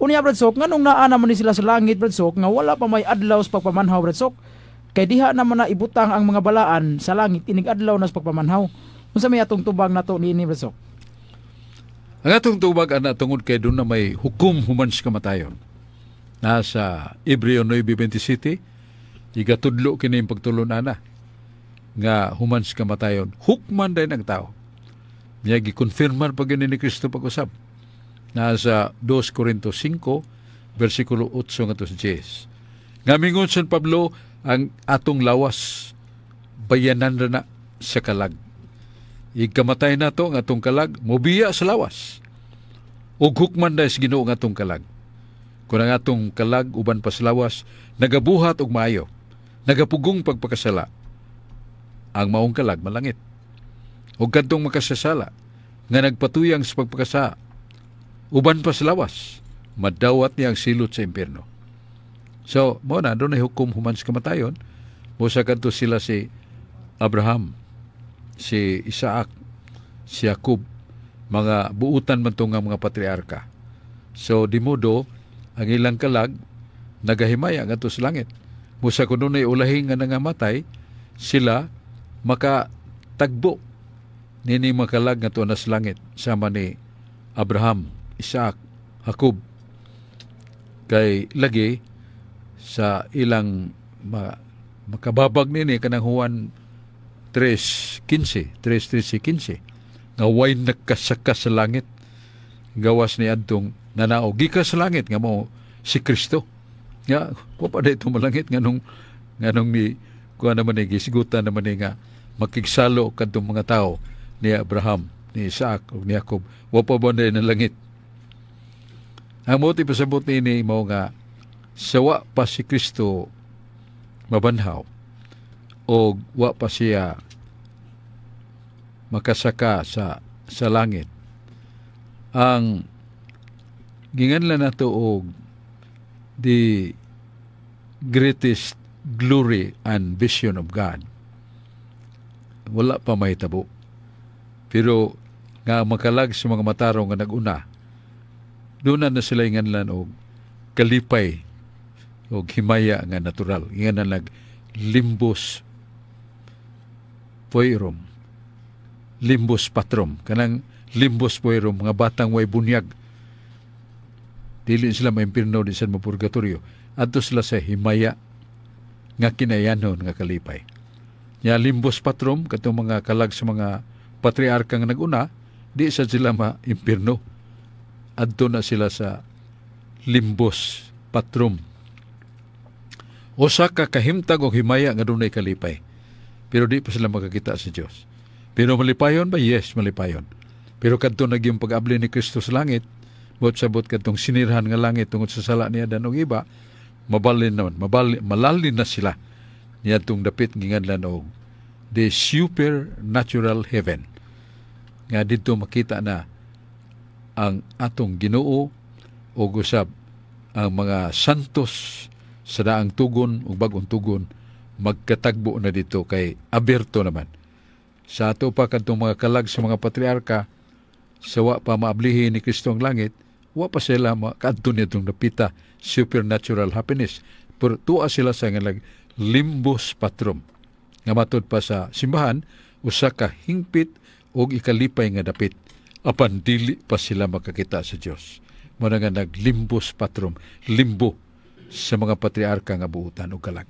Unya, Brad Sok, nganong naa naman ni sila sa langit, Brad Sok, nga wala pa may adlaw sa pagpamanhaw, Brad Sok? Kay diha naman na ibutang ang mga balaan sa langit inig adlaw na sa pagpamanhaw. Unsa may atong tubag nato niini, Brad Sok? Ang atong tubag ana tungod kay doon na may hukom human sa kamatayon. Nasa Hebreo 9:27, igatudlo kini yung pagtulon ana nga human sa kamatayon, hukman din ang tao. Niya gikonfirmar pa gani ni Kristo pag-usab. Nasa 2 Corinto 5, versikulo 8 ngadto sa 10. Nga mingon San Pablo, ang atong lawas bayanan ra na sa kalag. Ikamatay na to ang atong kalag, mobiya sa lawas. Ug hukman na sa Ginoo ang atong kalag. Kung ang atong kalag uban pa sa lawas, nagabuhat og maayo, nagapugong pagpakasala, ang maong kalag malangit. Ug kadtong makasasala, nga nagpatuyang sa pagpakasa, uban pa sa lawas, madawat niya ang silot sa impierno. So, mo na, doon ay hukom human sa kamatayon, mo sa kadto sila si Abraham, si Isaac, si Jacob, mga buutan man to nga mga patriarka. So, di modo, ang ilang kalag, nagahimaya ngadto sa langit. Musa kung dunay ulahi nga nangamatay, sila makatagbo nini makalag nga na sa langit sama ni Abraham, Isaac, Jacob. Kay lagi sa ilang makababag nini kanang Juan 3:15, 3:13-15 nga way nakasaka sa langit gawas ni adtong nanaog gikan sa langit nga mo si Kristo. Nga wa pa dito malangit, nganong ni kuha naman ni gisgutan naman ni nga makigsalo kadtong mga tao ni Abraham, ni Isaac ug ni Jacob, wa pa ba na langit? Ang mo pasabot niini mao nga sa wa pa si Kristo mabanhaw o wa pa siya makasaka sa langit, ang ginganlan nato og the greatest glory and vision of God wala pa mahitabo, pero nga makalag sa mga matarong nga naguna, doon na sila inganlan og kalipay og himaya nga natural, inganlan nag limbus puerum, limbus patrum. Kanang limbus puerum, mga batang way bunyag, dili sila maimpirno, di sila mapurgatorio, adto sila sa himaya nga kinayanon nga kalipay. Nya limbus patrum, katong mga kalag sa mga patriarka nga naguna, di sa sila maimpirno, adto na sila sa limbus patrum, usa ka kahimtag og himaya nga dunay kalipay, pero di pa sila makakita sa Dios. Pero malipayon ba? Yes, malipayon. Pero kadto nagyong pag-abli ni Kristo sa langit, buot sabot kadtong sinirhan nga langit tungod sa sala ni Adan ug Eva, mabalin naman, mabalin, malalin na sila niadtong dapit nginganlan og the supernatural heaven. Nga didto makita na ang atong Ginoo ug usab ang mga santos sa daang tugon ug bag-ong tugon, magkatagbo na dito kay aberto naman. Sa ato pa kadtong mga kalag sa mga patriarka, sa wa pa maablihi ni Kristo ang langit, wa pa sila makadto nitong napita supernatural happiness. Pero tuwa sila sa nga limbus patrum. Nga matud pa sa simbahan, usa ka hingpit og ikalipay nga dapit. Apan dili pa sila makakita sa Dios. Mao na nga naglimbus patrum, limbo sa mga patriarka nga buutan og kalag.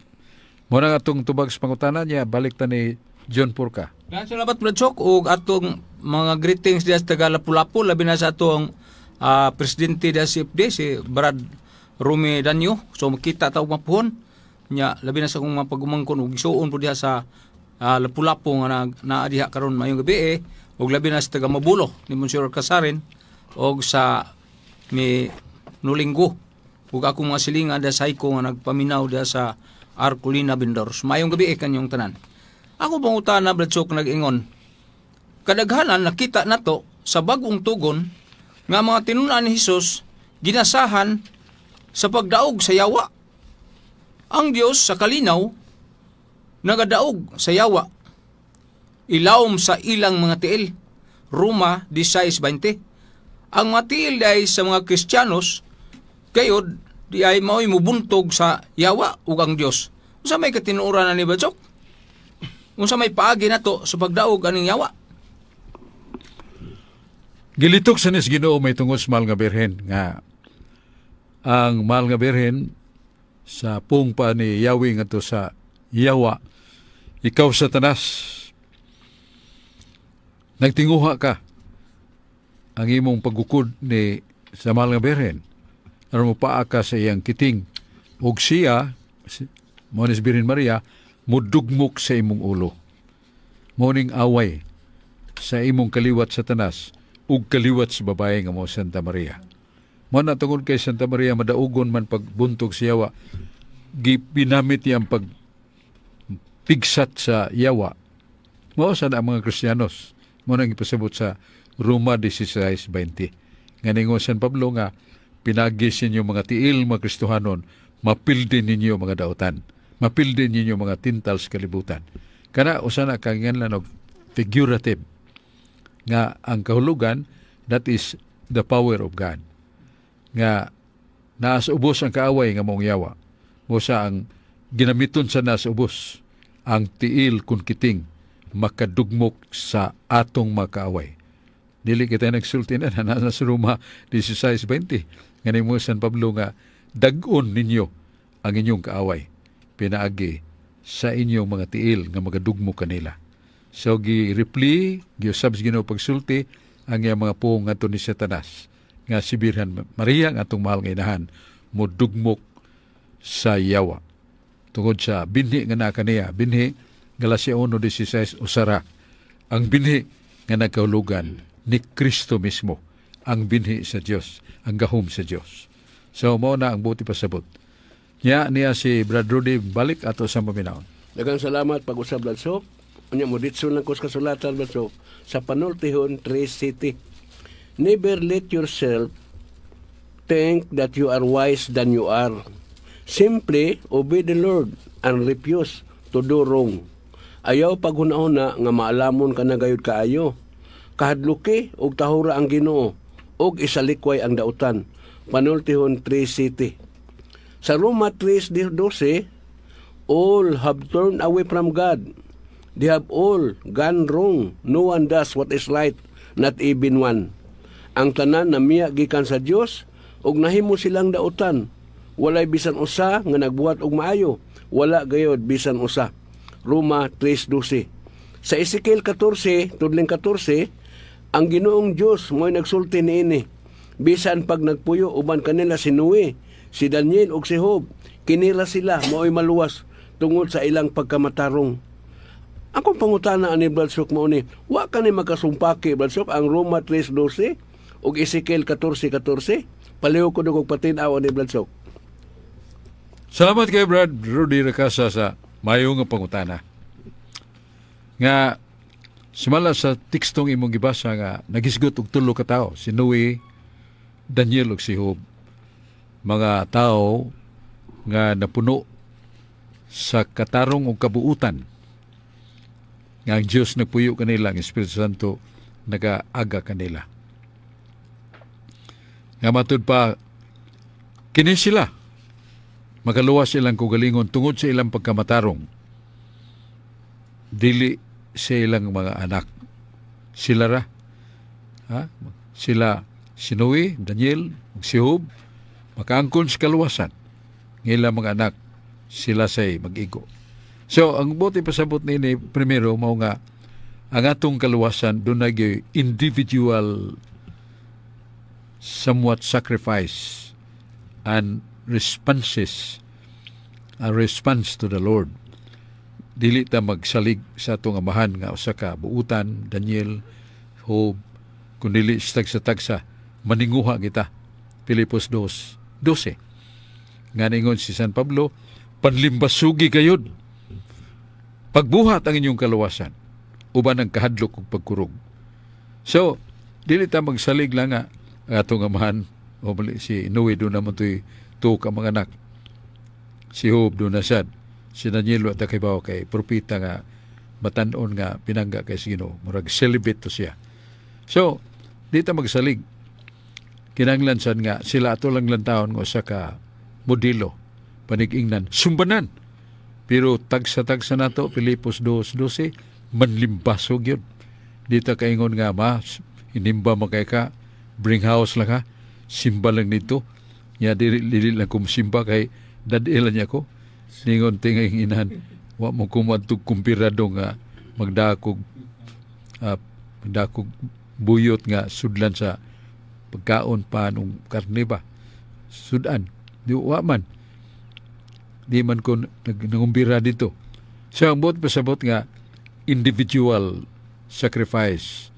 Mao na nga atong tubag sa pangutana niya, balik ta ni John Purka. Daghang salamat, Brad Sok, ug atong mga greetings diya sa taga Lapu-Lapu, labi na sa atong presidente diya sa CFD, si Brad Rumi Danyo. So makita ta og mapuhon nya, labi na sa akong mga pagumangkon ug igsuon po diha sa Lapu-Lapu nga naa diha karon maayong gabi eh, ug labi na sa taga Mabulo ni Monsieur Casarin og sa ni Nulinggo ug akong mga silingan diha sa Haiko nga nagpaminaw diha sa Arcolina Vendors. Maayong gabi eh kanyong tanan. Ako pangutana, Brad Sok, nag-ingon, kadaghanan nakita nato sa Bagong Tugon nga mga tinun-an ni Hesus ginasahan sa pagdaog sa yawa. Ang Dios sa kalinaw nagadaog sa yawa. Ilawom sa ilang mga tiil. Roma 16:20. Ang mga tiil ay sa mga Kristiyanos gayod di ay mao'y mubuntog sa yawa ug ang Dios. Unsa may katinuoran na ni, Brad Sok? Unsa may paagi nato sa pagdaog aning yawa? Gilitok sa nis Ginoo may tungod sa mahal nga birhen, nga ang mahal nga birhen sa pung pa ni Yahweh ngadto sa yawa, "Ikaw Satanas, nagtinguha ka ang imong pagukod ni sa mahal nga birhen aron mo paa ka sa iyang kiting ug siya mo ni si Birhen Maria mudugmok sa imong ulo." Mao ning away sa imong kaliwat Satanas ug kaliwat sa babae nga mo Santa Maria. Mo na tungod kay Santa Maria madaugon man pagbuntog sa yawa, gipinamit niya ang pag pigsat sa yawa. Mao sa na ang mga Kristiyanos. Mo nang ipasabot sa Roma 16:20. Nga ningon San Pablo nga pinagi sa inyo mga tiil, mga Kristohanon, mapildi ninyo mga dautan. Mapildi ninyo mga tintal sa kalibutan. Kana usa na kangan og figurative nga ang kahulugan, that is the power of God. Nga naa sa ubos ang kaaway nga maong yawa. Mo sa ang ginamiton sa nasa ubos ang tiil kun kiting makadugmok sa atong makaaway. Dili kita nagsulti na na sa Roma 16:20. Nga mo San Pablo nga dag-on ninyo ang inyong kaaway pinaagi sa inyong mga tiil nga magadugmok kanila. So gi-reply, giusab sa Ginoo pagsulti ang iyang mga puong ngadto ni Satanas nga si Birhen Maria nga atong mahal nga inahan modugmok sa yawa. Tungod sa binhi nga naa kaniya, binhi Galacia 1:16 usara ang binhi nga nagkahulugan ni Kristo mismo, ang binhi sa Dios, ang gahom sa Dios. So mao na ang buti pasabot. Nya niya si Brad Rudy, balik ato sa maminawon. Daghang salamat pag-usab, Brad Sok. Unya mo ditso lang ko sa kasulatan, Brad Sok, sa Panultihon 3 City. "Never let yourself think that you are wise than you are. Simply obey the Lord and refuse to do wrong." Ayaw paghuna-huna nga maalamon ka na gayud kaayo. Kahadluki og tahura ang Ginoo og isalikway ang dautan. Panultihon 3 City. Sa Roma 3:12, "All have turned away from God. They have all gone wrong. No one does what is right, not even one." Ang tanan namiya gikan sa Dios ug nahimo silang dautan. Walay bisan usa nga nagbuhat og maayo. Wala gayod bisan usa. Roma 3:12. Sa Ezekiel 14, tudling 14, ang Ginoong Dios mo'y nagsulti niini. "Bisan pag nagpuyo uban kanila si Noe, si Daniel ug si Job, kinila sila mao'y maluwas tungod sa ilang pagkamatarong." Akong pangutana ani, Brad Sok, mao ni, wa kani makasumpaki, Brad Sok, ang Roma 3:12 ug Ezekiel 14:14? Palihog ko og patin-aw ani, Brad Sok. Salamat kay Brad Rudy Racasa sa mayo nga pangutana. Nga sumala sa tekstong imong gibasa nga nagisgot og tulo ka tawo, si Noe, Daniel ug si Job. Mga tao nga napuno sa katarong ug kabuutan nga ang Dios nagpuyo kanila, ang Espiritu Santo nagaaga kanila. Nga matud pa kini sila makaluwas ilang kaugalingon tungod sa ilang pagkamatarong. Dili sa ilang mga anak. Sila ra. Ha? Sila si Noe, Daniel, ug si Job makaangkon sa kaluwasan. Ngila mga anak sila say mag-igo. So ang buot ipasabot nini primero mao nga ang atong kaluwasan dunay gyud individual somewhat sacrifice and responses, a response to the Lord. Dili ta magsalig sa atong amahan nga usa ka buutan, Daniel, Job, kun dili sa tagsa-tagsa maninguha kita. Filipos 2:12. Nga ningon si San Pablo, "Panlimbasugi gayud. Pagbuhat ang inyong kaluwasan uban ang kahadlok ug pagkurog." So, dili ta magsalig lang nga ang atong amahan o mali, si Noe doon naman to'y tuo ka mga anak. Si Job doon na sad. Si Daniel wa ta kibaw kay propeta nga matan-on nga pinangga kay sa Ginoo. Murag celibate to siya. So, di ta magsalig. Kinahanglan sad nga sila ato lang lantawon nga usa ka modelo, panig-ingnan, sumbanan. Pero tagsa-tagsa nato, Filipos 2:12, manlimbasog yun. Di ta kaingon nga ma inimba makay ka, bring house lang ha, simba lang nito. Nya dili, dili lang kum simba kay dad-ilan niya ko. Ningon tingay inahan, wa mo kumadtog kumpirado nga magdakog buyot nga sudlan sa pagkaon pa nung karne ba. Sudan. Di wa man. Di man ko nangumbira dito. So ang buot pasabot nga individual sacrifice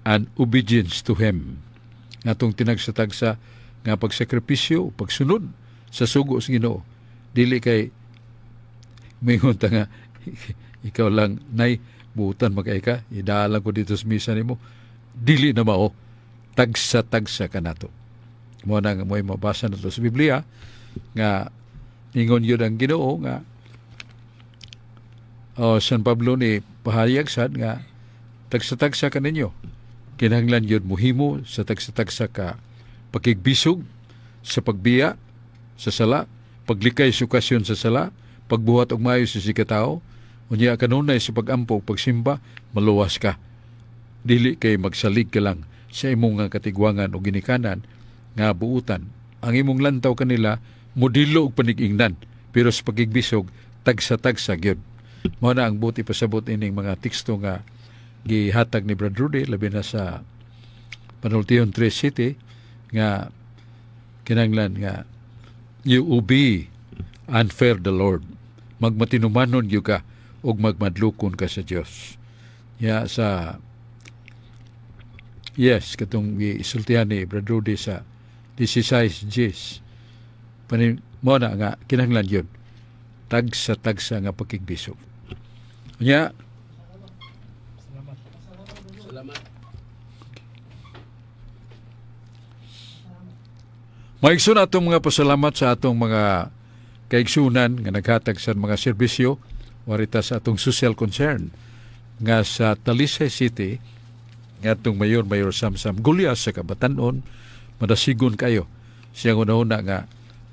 and obedience to Him. Ngatong tinagsa-tagsa nga pagsakripisyo, pagsunod sa sugo sa Ginoo. Dili kay mingon ta nga ikaw lang, nay, buutan makay ka, idalan ko dito sa misa nimo. Dili na mao, tagsa-tagsa ka nato. Mo na nga mo'y mabasa nato sa Biblia nga ingon yun ang Ginoo nga, oh, San Pablo ni pahayag sad nga tagsa-tagsa ka ninyo. Kinahanglan yun muhimo sa tagsa-tagsa ka pakigbisog sa pagbiya sa sala, paglikay sa okasyon sa sala, pagbuhat og maayo sa sikatao, unya kanunay sa pagampo ug pagsimba, maluwas ka. Dili kay magsalig ka lang sa imong nga katigwangan o ginikanan nga buutan. Ang imong lantaw kanila modelo og panigingnan, pero sa pagigbisog tagsa-tagsa gyud. Mao na ang buot ipasabot ining mga teksto nga gihatag ni Brad Rudy, labi na sa Panultihon 3 City, nga kinahanglan nga you obey and fear the Lord. Magmatinumanon gyud ka ug magmadlukon ka sa Dios. Ya sa yes katong gisultihan ni Brad Rudy sa 16 Gs. Panin mo na nga kinahanglan yun tagsa-tagsa nga pakigbisog. Unya. Salamat. Maigsoon, atong mga pasalamat sa atong mga kaigsunan nga naghatag sa mga serbisyo warita sa atong social concern nga sa Talisay City, nga atong Mayor, Mayor Samsam Gulya, sa kabatanon madasigon kayo. Siyang una-una nga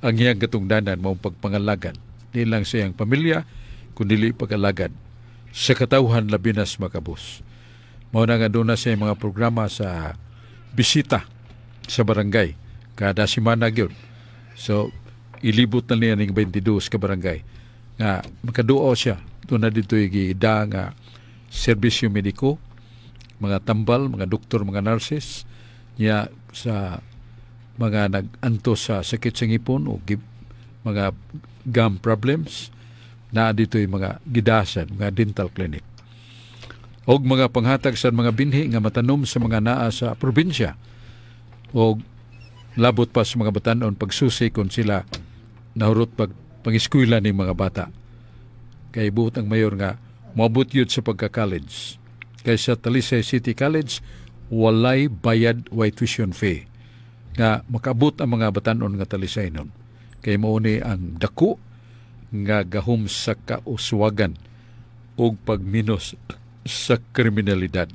ang iyang katungdanan mao pagpangalagan di lang sa iyang pamilya kundi pag-alagad sa katawhan, labi na sa makabos. Mao na nga doon na siya mga programa sa bisita sa barangay kada simana gyud. So ilibot na niya ning 22 ka barangay nga makaduo siya. Doon na dito giida nga serbisyo mediko, mga tambal, mga doktor, mga nurses niya sa mga nag-antos sa sakit sa ngipon o mga gum problems na dito, yung mga gidasan, mga dental clinic og mga panghatag sa mga binhi nga matanom sa mga naa sa probinsya o labot pa sa mga batanon, pagsusi kung sila nahurot pag pangiskwela ni mga bata. Kay buot ang mayor nga moabot yun sa pagka-college. Kay sa Talisay City College, walay bayad, way tuition fee. Nga makaabot ang mga batanon nga Talisay nun. Kay mao ni ang dako nga gahom sa kauswagan ug pagminos sa kriminalidad.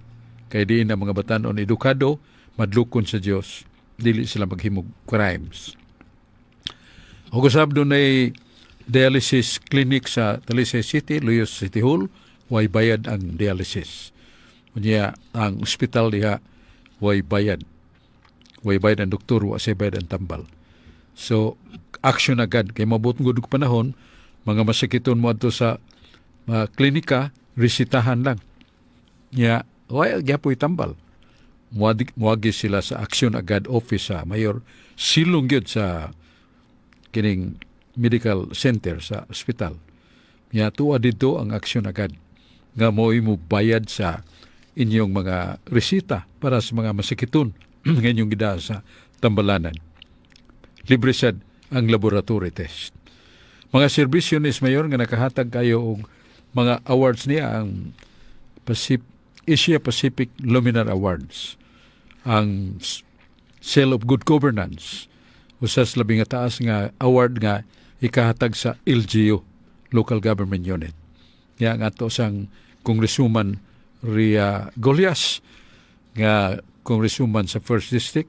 Kay diin ang mga batanon edukado, madlukon sa Dios, dili sila maghimog crimes. Ug usab dunay dialysis clinic sa Talisay City, Luyos City Hall, way bayad ang dialysis. Unya ang ospital diha Way bayad. Way bayad ang doktor, wa say bayad ang tambal. So, action agad. Kay mabot gud og panahon, mga masakiton mo adto sa klinika, resitahan lang. Ya, way gyapoy tambal. Muagi sila sa action agad office sa mayor, silong gyud sa kining medical center sa ospital. Ya, tuwa didto ang action agad nga mo'y mo bayad sa inyong mga resita para sa mga masakiton nga inyong gida sa tambalanan. Libre sad ang laboratory test. Mga serbisyo ni Mayor nga nakahatag kayo og mga awards niya, ang Asia Pacific Luminar Awards, ang Seal of Good Governance, usas labing nga taas nga award nga ikahatag sa LGU, Local Government Unit. Ya, nga ato sang Congresswoman Ria Golias nga congresswoman sa First District,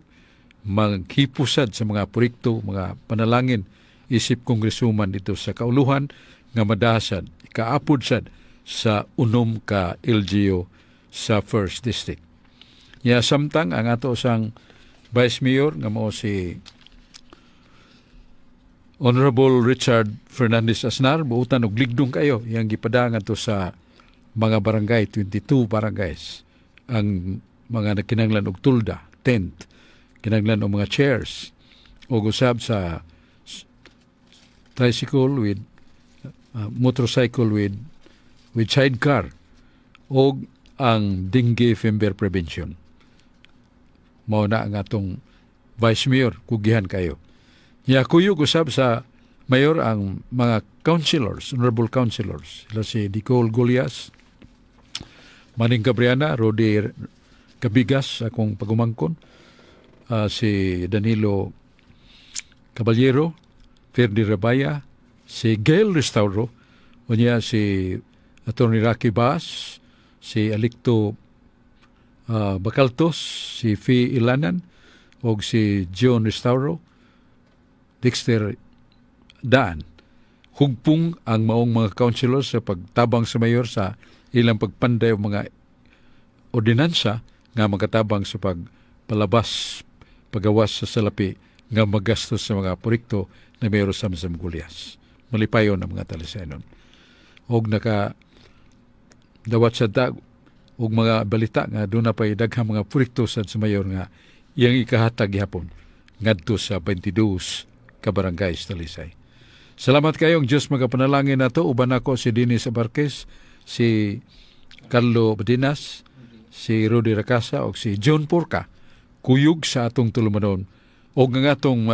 maghipusad sa mga proyekto, mga panalangin isip congresswoman dito sa kauluhan nga madasad, ikaapod sad sa 6 ka LGU sa First District. Ya, samtang ang ato sang Vice Mayor nga mao si Honorable Richard Fernandez Asnar, buutan og ligdong kayo iyang gipadangan to sa mga barangay, 22 barangays, ang mga nagkinanglan og tulda, tent, kinanglan og mga chairs, og usab sa tricycle with motorcycle with sidecar, og ang dengue fever prevention. Mao na ang atong Vice Mayor, kugihan kayo. Ya, kuyog usab sa mayor ang mga councilors, honorable councilors. Sila si Nicole Golias, Maning Gabriana, Rodi Cabigas, akong pagumangkon, si Danilo Caballero, Ferdi Rabaya, si Gail Restauro, unya si Attorney Rocky Bass, si Alicto Bacaltos, si Fi Ilanan, og si John Restauro, Dexter Daan. Hugpong ang maong mga councilors sa pagtabang sa mayor sa ilang pagpanday og mga ordinansa nga makatabang sa pagpalabas, pagawas sa salapi nga magastos sa mga proyekto na Mayor Samsam Gullas. Malipayon ang mga talisenon. Og naka dawat sa dag og mga balita nga doon na pa'y daghang mga proyekto sa mayor nga iyang ikahatag gihapon ngadto sa 22 ka barangay sa Talisay. Salamat kayong Diyos magapanalangin nato. Uban ako si Dennis Abarquez, si Carlo Badinas, si Rudy Racasa o si John Porca. Kuyog sa atong tulumanon. O nga atong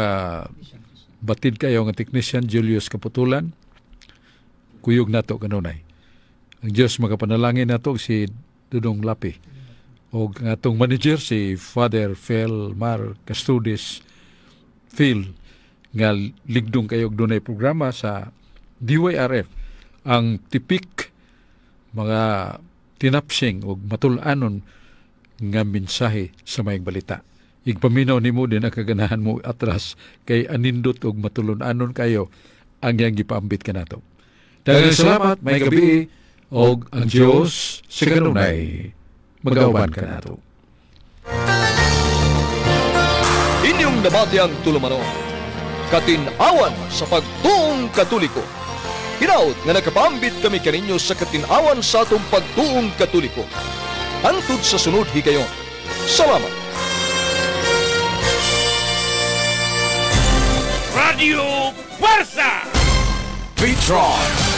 batid kayo nga technician Julius Kaputulan. Kuyog nato kanunay. Ang Diyos magapanalangin nato si Dudong Lapi. O nga atong manager si Father Phil Mar Castudis Phil nga ligdong kayo dunay programa sa DYRF ang tipik mga tinapsing og matul-anon nga mensahe sa mayong balita. Igpaminaw nimo din ang kaganahan mo atras kay anindot og matulon-anon kayo ang iyang gipaambit kanato. Daghang salamat, may gabi og ang Dios sa kanunay magauban kanato. Inyong nabati ang tulumanon, Katinawan sa Pagtuong Katoliko. Hinaut nga nakapaambit kami kaninyo sa katinawan sa atong pagtuong Katoliko. Hangtod sa sunod higayon. Salamat. Radio Fuerza! Petron.